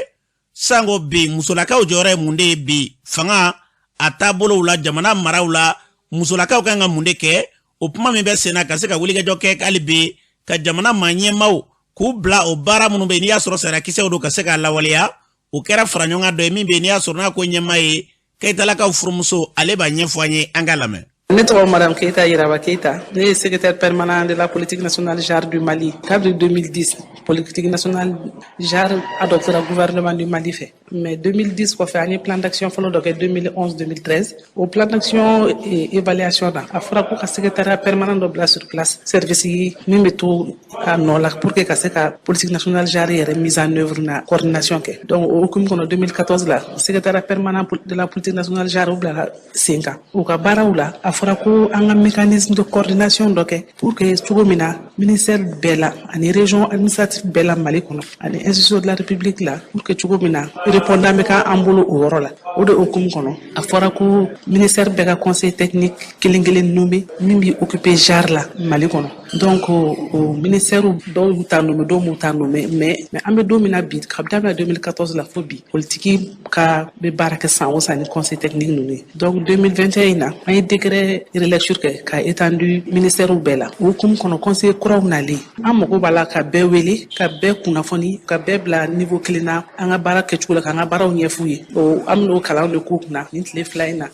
sanko bi, musolakaw jɔyɔrɔ ye mun de ye bi fanga a taabolow la, jamana maraw la, musolakaw kan ka mun de kɛ, o kuma min bɛ sen na ka se ka wulikajɔ kɛ hali bi ka jamana maa ɲɛmaaw k'u bila o baara minnu bɛ yen, n'i y'a sɔrɔ sariyakisɛw don, ka se k'a lawaleya. O kɛra fara ɲɔgɔn kan dɔ ye min bɛ yen, n'i y'a sɔrɔ n'a ko ɲɛmaa ye Keyitalakaw furumuso, ale b'a ɲɛfɔ an ye, an k'a lamɛn. Ne tɔgɔ Madame Keita Yiraba Keita. Ne ye secrétaire permanent de la politique nationale genre du Mali. Kabini 2010, politique nationale genre adoptera gouvernement du Mali fɛ. Mais 2010 kɔfɛ, an ye plan d'action fɔlɔ dɔ kɛ 2011-2013. O plan d'action évaluation na, a fɔra ko ka secrétariat permanent dɔ bila sur place, service min bɛ to a nɔ la pour que ka se ka politique nationale genre yɛrɛ mise en œuvre na coordination kɛ. Donc o hukumu kɔnɔ, 2014 la, secrétariat permanent de la politique nationale genre o bilala sen kan. U ka baaraw la, a fɔra ko an ka mécanisme de coordination dɔ kɛ pour que cogo min na ministère bɛɛ la ani région administrative bɛɛ la Mali kɔnɔ ani institution de la République la, pour que cogo min na répondant bɛ k'an bolo o yɔrɔ la. O de hukumu kɔnɔ, a fɔra ko ministère bɛɛ ka conseil technique kelen kelen nommé min b'i occuper genre la Mali kɔnɔ. Donc o ministère dɔw y'u ta nommé, dɔw m'u ta nommé. Mais an bɛ don min na bi, kabi daminɛ 2014 la fo bi, politique ka bɛ baara kɛ san o san ni conseil technique ninnu ye. Donc 2021 in na, an ye décret relecture kɛ ka étendu ministère bɛɛ la. O hukumu kɔnɔ, conseil kuraw nalen, an mago b'a la ka bɛɛ wele, ka bɛɛ kunnafoni, ka bɛɛ bila niveau kelen na an ka baara kɛcogo la, k'an ka baaraw ɲɛf'u ye. O an bɛn'o kalan de k'u kunna nin tile 2 in na.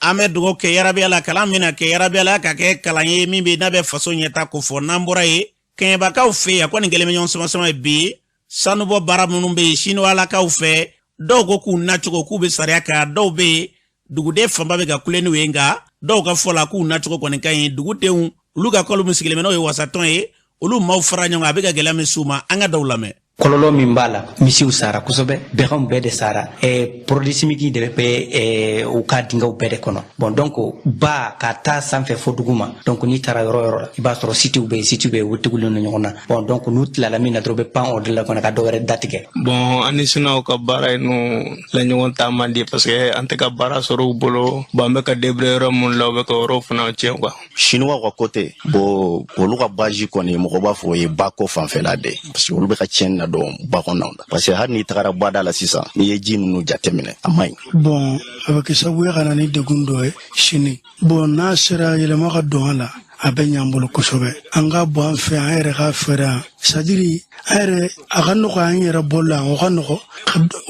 An bɛ dugawu kɛ, yarabi Ala, kalan bɛna kɛ, yarabi Ala ka kɛ kalan ye min bɛ n'a bɛ faso ɲɛta ko fɔ. N'an bɔra yen, Kɛɲɛbakaw fɛ yen, a kɔni kɛlen bɛ ɲɔgɔn sama sama ye bi. Sanubɔ baara minnu bɛ yen Sinuwalakaw fɛ, dɔw ko k'u nacogo k'u bɛ sariya kan, dɔw bɛ yen, duguden fanba bɛ ka kule n'u ye, nka dɔw ka fɔ la k'u nacogo kɔni ka ɲi. Dugudenw olu ka kɔlu min sigilen bɛ, n'o ye wasatɔn ye, olu maaw fara ɲɔgɔn kan, a bɛ ka gɛlɛya min s'u ma, an ka dɔw lamɛn. Kɔlɔlɔ min b'a la, misiw sara kosɛbɛ, bɛganw bɛɛ de sara. Produit chimique de bɛ u ka dingɛw bɛɛ de kɔnɔ. Bon, donc ba ka taa sanfɛ fo dugu ma. Donc n'i taara yɔrɔ yɔrɔ la, i b'a sɔrɔ sitew bɛ yen, sitew bɛ yen, u tugulen don ɲɔgɔn na. Bon, donc n'u tilala min na dɔrɔn, u bɛ pan o de la kɔnɔ ka dɔ wɛrɛ datigɛ. Bon, an ni sinaw ka baara ye nu la ɲɔgɔn ta man di, parce que an tɛ ka baara sɔrɔ u bolo. Bon, an bɛ ka débrouiller yɔrɔ mun la, u bɛ ka yɔrɔw fana tiɲɛ quoi. Chinois ka côté, bon, olu ka base kɔni, mɔgɔ b'a fɔ o ye ba ko fanfɛla de, parce que olu bɛ ka tiɲɛni na don ba kɔnɔnaw la, parce que hali n'i tagara bada la sisan, n'i ye ji ninnu jateminɛ, a man ɲi. Bon, a bɛ kɛ sababu ye ka na ni degun dɔ ye sini. Bon, n'a sera yɛlɛma ka don a la, a bɛ ɲ'an bolo kosɛbɛ. An ka bɔ an fɛ, an yɛrɛ ka feere yan, c'est-à-dire an yɛrɛ a ka nɔgɔ, an yɛrɛ bɔli la, o ka nɔgɔ,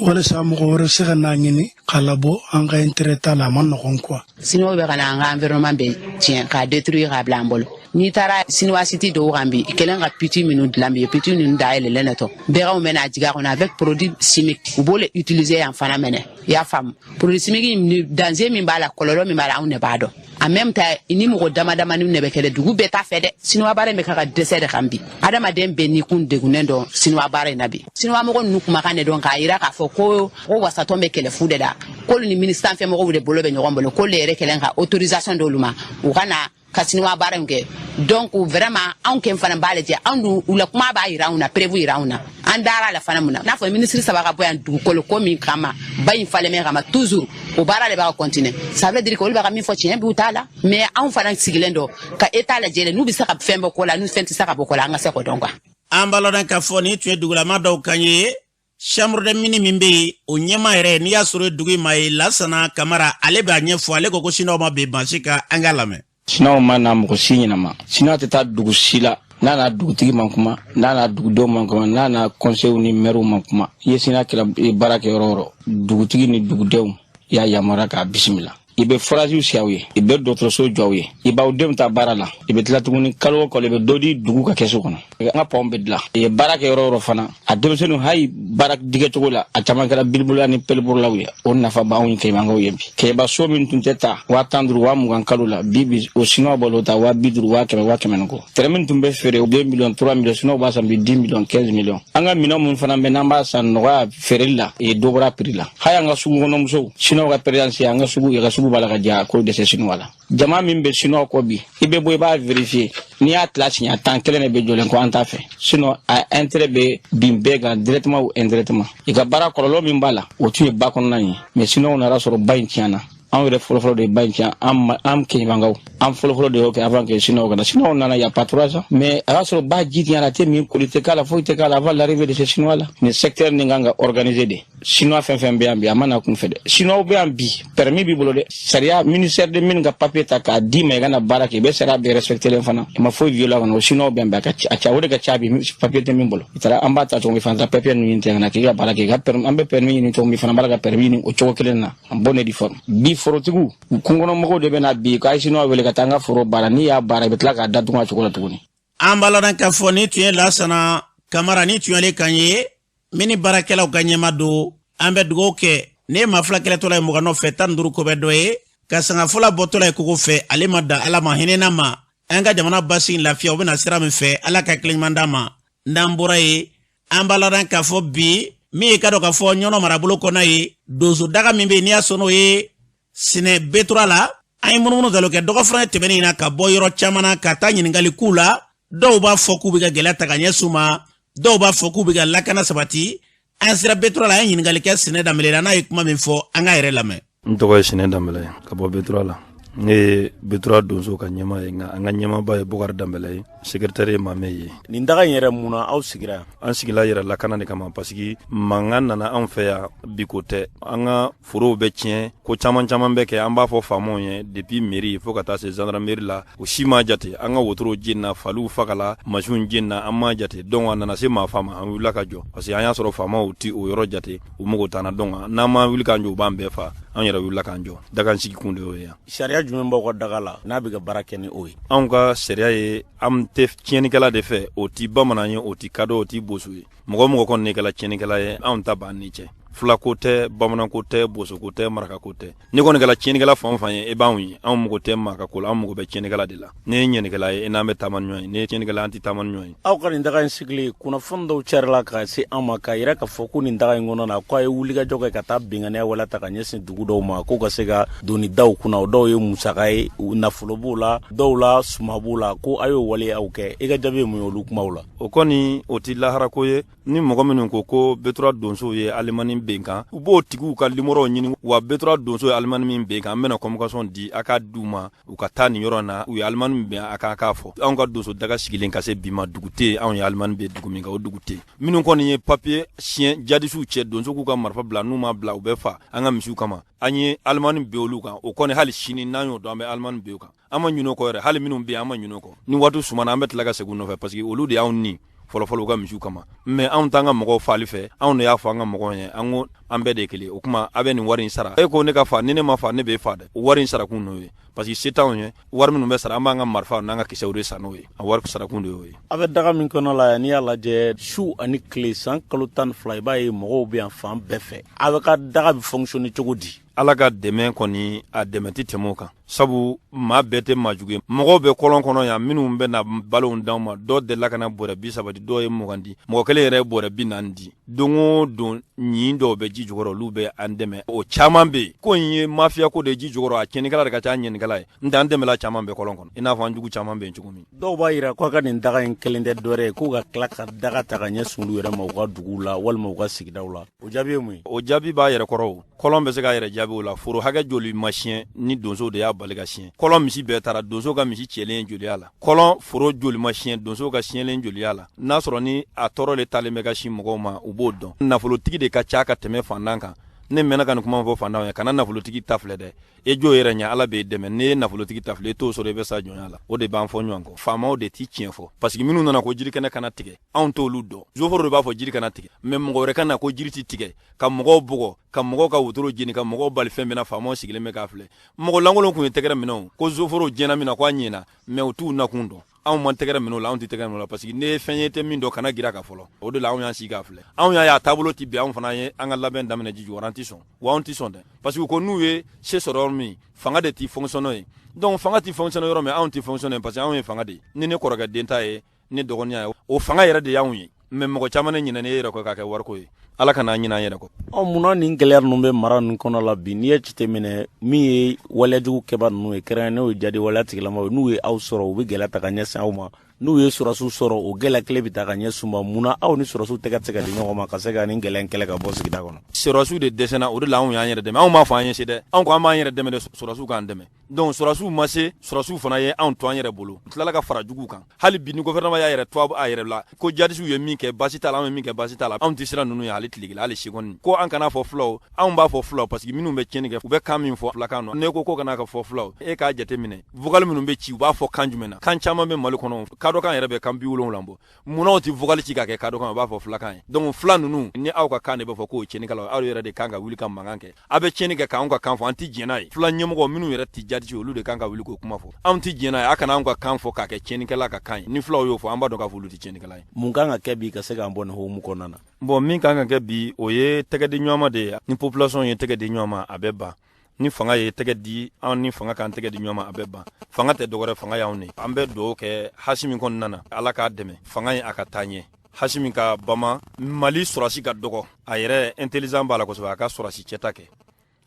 walasa mɔgɔ wɛrɛ se ka n'a ɲini k'a labɔ, an ka intérêt t'a la, a ma nɔgɔn quoi. Siniwaw bɛ ka na an ka environnement bɛɛ tiɲɛ, k'a détruire, k'a bila an bolo. N'i taara siniwa site dɔw kan bi, kɛlen ka puits minnu dilan bi, puits ninnu dayɛlɛlen de tɔ, baganw bɛ n'a jigin a kɔnɔ avec produit chimique, u b'o le utiliser yan fana mɛnɛ. I y'a faamu, produit chimique ni danger min b'a la, kɔlɔlɔ min b'a la, anw de b'a dɔn. En même temps, ni mɔgɔ dama damani de bɛ kɛ dɛ, dugu bɛɛ t'a fɛ dɛ. Siniwa baara in bɛ ka ka dɛsɛ de kan bi. Adamaden bɛɛ n'i kun degunnen dɔn siniwa baara in na bi. Siniwa mɔgɔ ninnu kumakan de dɔn k'a yira k'a fɔ ko wasatɔn bɛ kɛlɛ fu de la, k'olu ni ministre sanfɛ mɔgɔw de bolo bɛ ɲɔgɔn bolo, k'olu yɛrɛ kɛlen ka autorisation d'olu ma, u ka na ka siniwa baara in kɛ. Donc vraiment, anw kɛ fana b'a lajɛ, anw dun u la kuma b'a yira anw na, preuve yira anw na, an dara la fana mun na, n'a fɔ ministre saba ka bɔ yan dugukolo ko min kama, ba in falen bɛ kama, toujours o baara de b'a ka continuer. Ça veut dire que olu b'a ka min fɔ, tiɲɛ b'u t'a la, mais anw fana sigilen dɔ ka état lajɛ, n'u bɛ se ka fɛn bɔ ko la, n'u fɛn tɛ se ka bɔ ko la, an ka se k'o dɔn quoi. An b'a lɔn k'a fɔ nin tun ye dugulama dɔw kan ye. Chambre de mine min bɛ yen, o ɲɛmaa yɛrɛ, n'i y'a sɔrɔ dugu in ma ye, Lasana Kamara, ale b'a ɲɛfɔ. Ale ko ko siniwaw ma bin baasi kan. An k'a lamɛn. Siniwaw ma na mɔgɔ si ɲɛnama. Siniwa tɛ taa dugu si la n'a n'a dugutigi man kuma, n'a n'a dugudenw man kuma, n'a n'a conseils ni maires man kuma. I ye siniwa kɛra baara kɛ yɔrɔ o yɔrɔ, dugutigi ni dugudenw y'a yamaruya k'a bisimila. I bɛ foragew si aw ye, i bɛ dɔgɔtɔrɔso jɔ aw ye, i b'aw denw ta baara la, i bɛ tila tuguni kalo o kalo i bɛ dɔ di dugu ka kɛsu kɔnɔ. An ka pɔn bɛ dilan. I ye baara kɛ yɔrɔ o yɔrɔ fana, a denmisɛnninw hali baara digɛcogo la, a caman kɛra bilibola ni pɛliborolaw ye. O nafa b'anw ye kɛɲɛbankaw ye bi. Kɛɲɛba so min tun tɛ ta 15 000, 20 000 kalo la, bi bi o siniwaw b'o ta 50 000, 100 000, 100 000 ni kɔ. Tɛrɛn min tun bɛ feere 2 millions, 3 millions, siniwaw b'a san bi 10 millions, 15 millions. An ka minɛn minnu fana bɛ n'an b'a san nɔgɔya feereli la, ye dɔ bɔra prix la. Hali an ka sugu kɔnɔ musow, siniwaw ka présence, an ka sugu, ka sugu b'a la ka ja ko dɛsɛ siniwa la. Jama min bɛ siniwa kɔ bi, i bɛ bɔ i b'a vérifier, n'i y'a tila siɲɛ 10, kelen de bɛ jɔlen ko an t'a fɛ. Sinon a intérêt bɛ bin bɛɛ kan, directement ou indirectement. I ka baara kɔlɔlɔ min b'a la, o tun ye ba kɔnɔna ye, mais siniwaw nana sɔrɔ ba in tiɲɛna. Anw yɛrɛ fɔlɔfɔlɔ de ye ba in tiɲɛ, an kɛɲɛbankaw, an fɔlɔfɔlɔ de y'o kɛ avant que siniwaw ka na. Siniwaw nana il y a pas 3 ans, mais a y'a sɔrɔ ba ji tiɲɛna, a tɛ min, koli tɛ k'a la, foyi tɛ k'a la avant l'arrivée de ces chinois là. Nin secteur nin kan ka organiser de. Chinois fɛn fɛn bɛ yan bi, a ma na kun fɛ dɛ. Chinois bɛ yan bi, permis b'i bolo dɛ. Sariya, ministère de mine ka papier ta k'a d'i ma, i ka na baara kɛ, i bɛ sariya bɛɛ respecter len fana, i ma foyi violer kɔnɔ. O chinois bɛ yan bi, a ka ca, a ca, o de ka ca bi, papier tɛ min bolo. I taara, an b'a ta cogo min fana, taa papier ninnu ɲini ten ka na k'i ka baara kɛ, i ka permis, an bɛ permis ɲini cogo min fana, an b'a la ka permis ɲini o cogo kelen na en bonne et due forme. Bi forotigiw, kungokɔnɔmɔgɔw de bɛ na bi k'a ye chinois wele ka taa an ka foro baara. N'i y'a baara, i bɛ tila k'a datugu a cogo la tuguni. An b'a lɔn k'a fɔ ni tun ye Lasana Kamara, ni tun y'ale kan ye, mini baarakɛlaw ka ɲɛma don. An bɛ dugawu kɛ ne ye maa fila kɛlɛtɔla ye mɔgɔ nɔfɛ 15 ko bɛ dɔ ye ka sangafɔla bɔtɔla ye kogo fɛ. Ale ma dan Ala ma hinɛna ma. An ka jamana basigi, lafiya, o bɛna sira min fɛ, Ala ka kile ɲuman d'a ma. N'an bɔra yen, an b'a ladɔn k'a fɔ bi min ye ka dɔn k'a fɔ Ɲɔnɔ marabolo kɔnɔ ye, donso daga min bɛ yen, n'i y'a sɔn n'o ye Sinɛ Betura la, an ye munumunu dalo kɛ dɔgɔfura tɛmɛnen in na ka bɔ yɔrɔ caman na ka taa ɲininkali k'u la. Dɔw b'a fɔ k'u bɛ ka gɛlɛya ta ka ɲɛsin u ma, dɔw b'a fɔ k'u bɛ ka lakana sabati. An sera Betura la, an ye ɲininkali kɛ Sinɛ Danbɛlɛ la. N'a ye kuma min fɔ, an k'a yɛrɛ lamɛn. N tɔgɔ ye Sinɛ Danbɛlɛ ye ka bɔ Betura la. Ne ye Betura donso ka ɲɛmaa ye, nka an ka ɲɛmaaba ye Bukari Danbɛlɛ ye, secrétaire ye Mamɛ ye. Nin daga in yɛrɛ, mun na aw sigira yan? An sigila yɛrɛ lakana de kama, parce que mankan nana anw fɛ yan bi, ko tɛ, an ka forow bɛ tiɲɛ, ko caman caman bɛ kɛ. An b'a fɔ faamaw ye depuis mairie fo ka taa se gendarmerie la, o si ma jate. An ka wotorow jenina, faliw fagala, masiw jenina, an ma jate. Donc a nana se maa fa ma, an wulila ka jɔ, parce que an y'a sɔrɔ faamaw ti o yɔrɔ jate, u mago t'an na. Donc n'an ma wuli k'an jɔ, u b'an bɛɛ fa. An yɛrɛ wulila k'an jɔ. Daga sigi kun de y'o ye yan. Sariya jumɛn b'aw ka daga la n'a bɛ ka baara kɛ ni o ye? Anw ka sariya ye, an tɛ tiɲɛnikɛla de fɛ. O ti bamanan ye, o ti kadɔ, o ti boso ye. Mɔgɔ mɔgɔ kɔni kɛla tiɲɛnikɛla ye, anw ta b'an ni cɛ. Fulako tɛ, bamananko tɛ, bosoko tɛ, marakako tɛ. N'i kɔni kɛla tiɲɛnikɛla fan o fan ye, e b'anw ye. Anw mago tɛ maa ka ko la, anw mago bɛ tiɲɛnikɛla de la. N'i ye ɲɛnikɛla ye, i n'an bɛ taama ni ɲɔgɔn ye. N'i ye tiɲɛnikɛla, an tɛ taama ni ɲɔgɔn ye. Aw ka nin daga in sigili, kunnafoni dɔw carila ka se an ma k'a yira k'a fɔ ko nin daga in kɔnɔ na, ko a ye wulikajɔ kɛ ka taa binkanniya wala ta ka ɲɛsin dugu dɔw ma, k'u ka se ka doni daw kunna. O dɔw ye musaka ye, nafolo b'o la, dɔw la suma b'o la, ko a y'o waleyaw kɛ. I ka jaabi ye mun ye olu kumaw la? O kɔni, o ti laharako ye. Ni mɔgɔ minnu ko ko Betura donsow ye alimani ben kan, u b'o tigiw ka limɔrɔw ɲini. Wa B3 donso ye alimani min ben kan, an bɛna convocation di a k'a d'u ma, u ka taa nin yɔrɔ na, u ye alimani min ben a kan, k'a fɔ. Anw ka donso daga sigilen ka se bi ma, dugu tɛ yen anw ye alimani ben dugu min kan, o dugu tɛ yen. Minnu kɔni ye papiye siɲɛ jadisiw cɛ, donso k'u ka marifa bila, n'u ma bila u bɛ fa an ka misiw kama. An ye alimani ben olu kan, o kɔni hali sini n'an y'o dɔn, an bɛ alimani ben o kan. An ma ɲinɛ o kɔ yɛrɛ, hali minnu bɛ yen an ma ɲinɛ o kɔ. Ni waati sumana, an bɛ tila ka segin u nɔfɛ, parce que olu de y'anw ni fɔlɔfɔlɔ u ka misiw kama. Mais anw t'an ka mɔgɔw faali fɛ. Anw de y'a fɔ an ka mɔgɔw ye, an ko an bɛɛ de ye kelen. O kuma a bɛ nin wari in sara, e ko ne ka fa, ni ne ma fa ne b'e fa dɛ. O wari in sarakun n'o ye, parce que se t'anw ye. Wari minnu bɛ sara, an b'an ka marifa n'an ka kisɛw de san n'o ye, a wari sarakun de y'o ye. A bɛ daga min kɔnɔ la yan, n'i y'a lajɛ su ani tile, san kalo 12, i b'a ye mɔgɔw bɛ yan fan bɛɛ fɛ. A bɛ ka daga bɛ fonctionner cogo di? Ala ka dɛmɛ kɔni, a dɛmɛ tɛ tɛmɛ o kan, sabu maa bɛɛ tɛ maa jugu ye. Mɔgɔw bɛ kɔlɔn kɔnɔ yan minnu bɛ na balow d'anw ma. Dɔw delila ka na bɔrɛ 30 di, dɔw ye 20 di, mɔgɔ kelen yɛrɛ ye bɔrɛ 40 di. Don o don ɲin dɔw bɛ ji jukɔrɔ, olu bɛ an dɛmɛ. O caman bɛ yen. Ko in ye mafiya ko de ye ji jukɔrɔ, a tiɲɛnikɛla de ka ca a ɲɛnikɛla ye. N tɛ an dɛmɛla caman bɛ kɔlɔn kɔnɔ, i n'a fɔ an jugu caman bɛ yen cogo min. Dɔw b'a yira k'a ka nin daga in kelen tɛ dɔwɛrɛ ye, k'u ka tila ka daga ta ka ɲɛsin olu yɛrɛ ma u ka duguw la walima u ka sigidaw la. O jaabi ye mun ye? O jaabi b'a yɛrɛ kɔrɔ. O kɔlɔn bɛ se k'a yɛrɛ jaabi o la. Foro hakɛ joli ma siɲɛ ni donsow de y'a bali ka siɲɛ? Kɔlɔn misi bɛɛ taara, donso ka misi cɛlen joli y'a la? Kɔlɔn foro joli ma siɲɛ, donsow ka siɲɛlen joli y'a la? N'a sɔrɔ ni a tɔɔrɔ de talen bɛ ka sin mɔgɔw ma, u b'o dɔn. Nafolotigi de ka ca ka tɛmɛ fantan kan. Ne mɛnna ka nin kuma fɔ fantanw ye, kana nafolotigi ta filɛ dɛ, e jo yɛrɛ ɲɛ, Ala b'e dɛmɛ. N'i ye nafolotigi ta filɛ, i t'o sɔrɔ, i bɛ sa jɔnya la. O de b'an fɔ ɲɔgɔn kɔ. Faamaw de ti tiɲɛ fɔ, parce que minnu nana ko jiri kɛnɛ kana tigɛ, anw t'olu dɔn. Zoforo de b'a fɔ jiri kana tigɛ, mais mɔgɔ wɛrɛ ka na ko jiri ti tigɛ, ka mɔgɔw bugɔ, ka mɔgɔw ka wotoro jeni, ka mɔgɔw bali fɛn bɛɛ na, faamaw sigilen bɛ k'a filɛ. Mɔgɔ lankolon kun ye tɛgɛrɛ minɛ o ko zoforo diɲɛna min na, ko a ɲɛna, mais u t'u nakun dɔn. Anw ma tɛgɛrɛ minɛ o la, anw tɛ tɛgɛrɛ minɛ o la, parce que ne ye fɛn ye tɛ min dɔn, kana girin a kan fɔlɔ. O de la anw y'an sigi k'a filɛ. Anw y'a ye a taabolo ti bɛn, anw fana ye an ka labɛn daminɛ ji jukɔrɔ. An ti sɔn wa, anw ti sɔn dɛ, parce que ko n'u ye se sɔrɔ yɔrɔ min, fanga de ti fonctionner ye. Donc fanga ti fonctionner yɔrɔ min, anw ti fonctionner, parce que anw ye fanga de ye. Ni ne kɔrɔkɛ den ta ye, ne dɔgɔnin ye, o fanga yɛrɛ de y'anw ye. Mais mɔgɔ caman ne ɲinɛna e yɛrɛ kɔ k'a kɛ wariko ye. Ala kana ɲinɛ an yɛrɛ kɔ. Ɔ, munna nin gɛlɛya ninnu bɛ mara ninnu kɔnɔ la bi? N'i ye jateminɛ, min ye waleyajugu kɛba ninnu ye, kɛrɛnkɛrɛn n'o ye jadi waleya tigilamaw ye, n'u ye aw sɔrɔ, u bɛ gɛlɛya ta ka ɲɛsin aw ma. N'u ye sɔrɔsiw sɔrɔ, o gɛlɛya kelen bɛ ta ka ɲɛsin u ma. Munna aw ni sɔrɔsiw tɛgɛ tɛ se ka di ɲɔgɔn ma ka se ka nin gɛlɛya in kɛlɛ ka bɔ sigida kɔnɔ? Sɔrɔsiw de dɛsɛna, o de la anw y'an yɛrɛ dɛmɛ. Anw m'a fɔ an ye se dɛ, anw ko an b'an yɛrɛ dɛmɛ dɛ, sɔrɔsiw k'an dɛmɛ. Donc sɔrɔsiw ma se, sɔrɔsiw fana ye anw to an yɛrɛ bolo, u tilala ka fara juguw kan. Hali bi ni gouvernement y'a yɛrɛ to a yɛrɛ la ko jadisiw ye min kɛ baasi t'a la, anw ye min kɛ baasi t'a la, anw tɛ siran ninnu ye hali tile kelen, hali seconde. Ko an kana fɔ fulaw, anw b'a fɔ fulaw parce que minnu bɛ tiɲɛni kɛ, u bɛ kan min fɔ fulakan nɔ. N'e ko ko kana ka fɔ fulaw, e k'a jate minɛ vocal minnu bɛ ci, u b'a fɔ kan jumɛn na? Kan caman bɛ Mali kɔnɔ, kadɔkan yɛrɛ bɛ kan 70 bɔ. Munna u tɛ vocal ci k'a kɛ kadɔkan, u b'a fɔ fulakan ye? Donc fula ninnu ni aw ka kan de bɛ fɔ k'o ye tiɲɛnikɛlaw, aw yɛrɛ de kan ka wuli ka mankan kɛ. A bɛ tiɲɛni kɛ k'anw ka kan fɔ, an tɛ jɛn n'a ye. Fula ɲɛmɔgɔ minnu yɛrɛ tɛ jadisi, olu de kan ka wuli k'o kuma fɔ. Anw tɛ jɛn n'a ye, a kana anw ka kan fɔ k'a kɛ tiɲɛnikɛla ka kan ye. Ni fulaw y'o fɔ, an b'a dɔn k'a fɔ olu tɛ tiɲɛnikɛla ye. Mun kan ka kɛ bi ka se k'an bɔ nin hukumu kɔnɔna na? Bon, min kan ka kɛ bi, o ye tɛgɛ di ɲɔgɔn ma de ye. Ni population ye tɛgɛ di ɲɔgɔn ma, a bɛ ban. Ni fanga ye tɛgɛ di an ni fanga k'an tɛgɛ di ɲɔgɔn ma, a bɛ ban. Fanga tɛ dɔwɛrɛ, fanga y'anw de. An bɛ dugawu kɛ Hasimi kɔnɔna na, Ala k'a dɛmɛ, fanga ye a ka taa ɲɛ. Hasimi ka bama, Mali sɔrɔsi ka dɔgɔ, a yɛrɛ intelligent b'a la kosɛbɛ, a ka sɔrɔsi cɛta kɛ.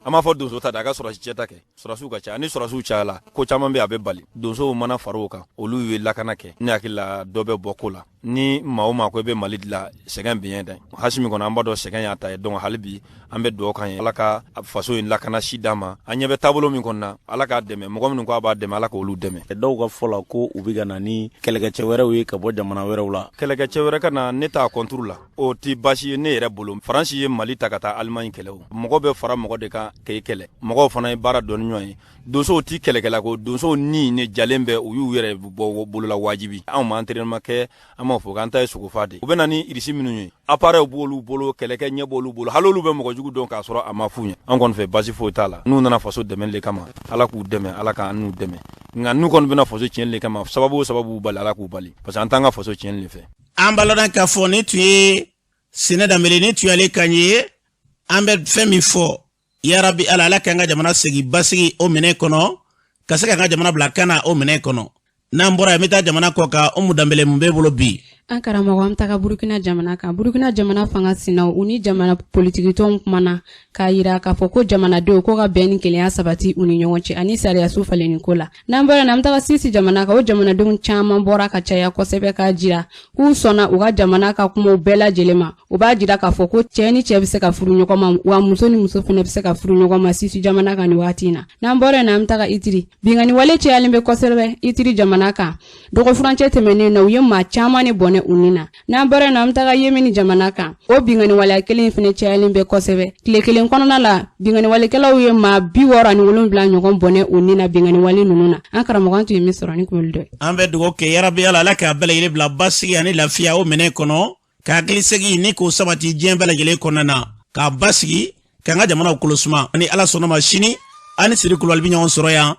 An b'a fɔ donso ta dɛ, a ka sɔrɔsi cɛta kɛ. Sɔrɔsiw ka ca, ni sɔrɔsiw cayala, ko caman bɛ a bɛ bali. Donsow mana far'o kan, olu ye lakana kɛ, ne hakili la dɔ bɛ bɔ ko la. Ni maa o maa ko i bɛ Mali dilan, sɛgɛn bɛ yen dɛ. Hasimi kɔnɔ, an b'a dɔn sɛgɛn y'a ta ye. Donc hali bi an bɛ dugawu k'an ye, Ala ka faso in lakana si d'an ma. An ɲɛ bɛ taabolo min kɔnɔna, Ala k'a dɛmɛ. Mɔgɔ minnu ko a b'a dɛmɛ, Ala k'olu dɛmɛ. Dɔw ka fɔ la ko u bɛ ka na ni kɛlɛkɛcɛ wɛrɛw ye ka bɔ jamana wɛrɛw la. Kɛlɛkɛcɛ wɛrɛ ka na, ne t'a contre la, o tɛ baasi ye ne yɛrɛ bolo. Faransi ye Mali ta ka taa Alimaɲi kɛlɛ. O mɔgɔ bɛ fara mɔgɔ de kan k'e kɛlɛ. Mɔgɔw fana ye baara dɔn ni ɲɔgɔn ye. Donsow ti kɛlɛkɛla ko donsow ni ne jalen bɛ, u y'u yɛrɛ bɔ bolola wajibi. Anw ma entraînement kɛ, an b'a fɔ k'an ta ye sogofa de. U bɛ na ni irisi minnu ye, appareil b'olu bolo, kɛlɛkɛ ɲɛ b'olu bolo, hali olu bɛ mɔgɔ jugu dɔn k'a sɔrɔ a ma f'u ɲɛ. An kɔni fɛ baasi foyi t'a la. N'u nana faso dɛmɛ de kama, Ala k'u dɛmɛ, Ala k'an n'u dɛmɛ. Nka n'u kɔni bɛna faso tiɲɛni de kama, sababu o sababu b'u bali, Ala k'u bali, parce que an t'an ka faso tiɲɛni de fɛ. An b'a lɔn k'a fɔ nin tun ye Sɛnɛ Danbele, nin tun y'ale kan ye. An bɛ fɛn min fɔ, yarabi Ala, Ala k'an ka jamana segin basigi o minɛ kɔnɔ, ka se k'an ka jamana bila kana o minɛ kɔnɔ. N'an bɔra yen, n bɛ taa jamana kɔ kan. Umu Danbele, mun b'e bolo bi? An karamɔgɔ, an bɛ taga Burukina jamana kan. Burukina jamana fanga sinaw, u ni jamana politikitɔnw kumana k'a yira k'a fɔ ko jamanadenw ko ka bɛn ni kelenya sabati u ni ɲɔgɔn cɛ ani sariyasu falenni ko la. N'an bɔra yen, an bɛ taga Sisi jamana kan. O jamanadenw caman bɔra ka caya kosɛbɛ k'a jira k'u sɔnna u ka jamana ka kumaw bɛɛ lajɛlen ma. U b'a jira k'a fɔ ko cɛɛ ni cɛɛ bɛ se ka furu ɲɔgɔn ma, wa muso ni muso fana bɛ se ka furu ɲɔgɔn ma Sisi jamana kan nin waati in na. N'an bɔra yen, an bɛ taga Itiri. Binkanni wale cayalen bɛ kosɛbɛ Itiri jamana kan. Dɔgɔfurancɛ tɛmɛnen na, u ye maa caman de bɔnɛ u ni na. N'an bɔra yen, an bɛ taga Yemeni jamana kan. O binkanni waleya kelen fana cayalen bɛ kosɛbɛ. Tile kelen kɔnɔna la, binkanni walekɛlaw ye maa 67 ɲɔgɔn bɔnɛ u ni na binkanni wale ninnu na. An karamɔgɔ, an tun ye min sɔrɔ ni kunkolo dɔ ye. An bɛ dugawu kɛ, yarabi Ala, Ala k'a bɛɛ lajɛlen bila basigi ani lafiya o minɛ kɔnɔ, ka hakili segin ni k'o sabati diɲɛ bɛɛ lajɛlen kɔnɔna na, k'a basigi, k'an ka jamanaw kolo suma. Ni Ala sɔnna ma, sini an ni Siri Kulubali bɛ ɲɔgɔn sɔrɔ yan.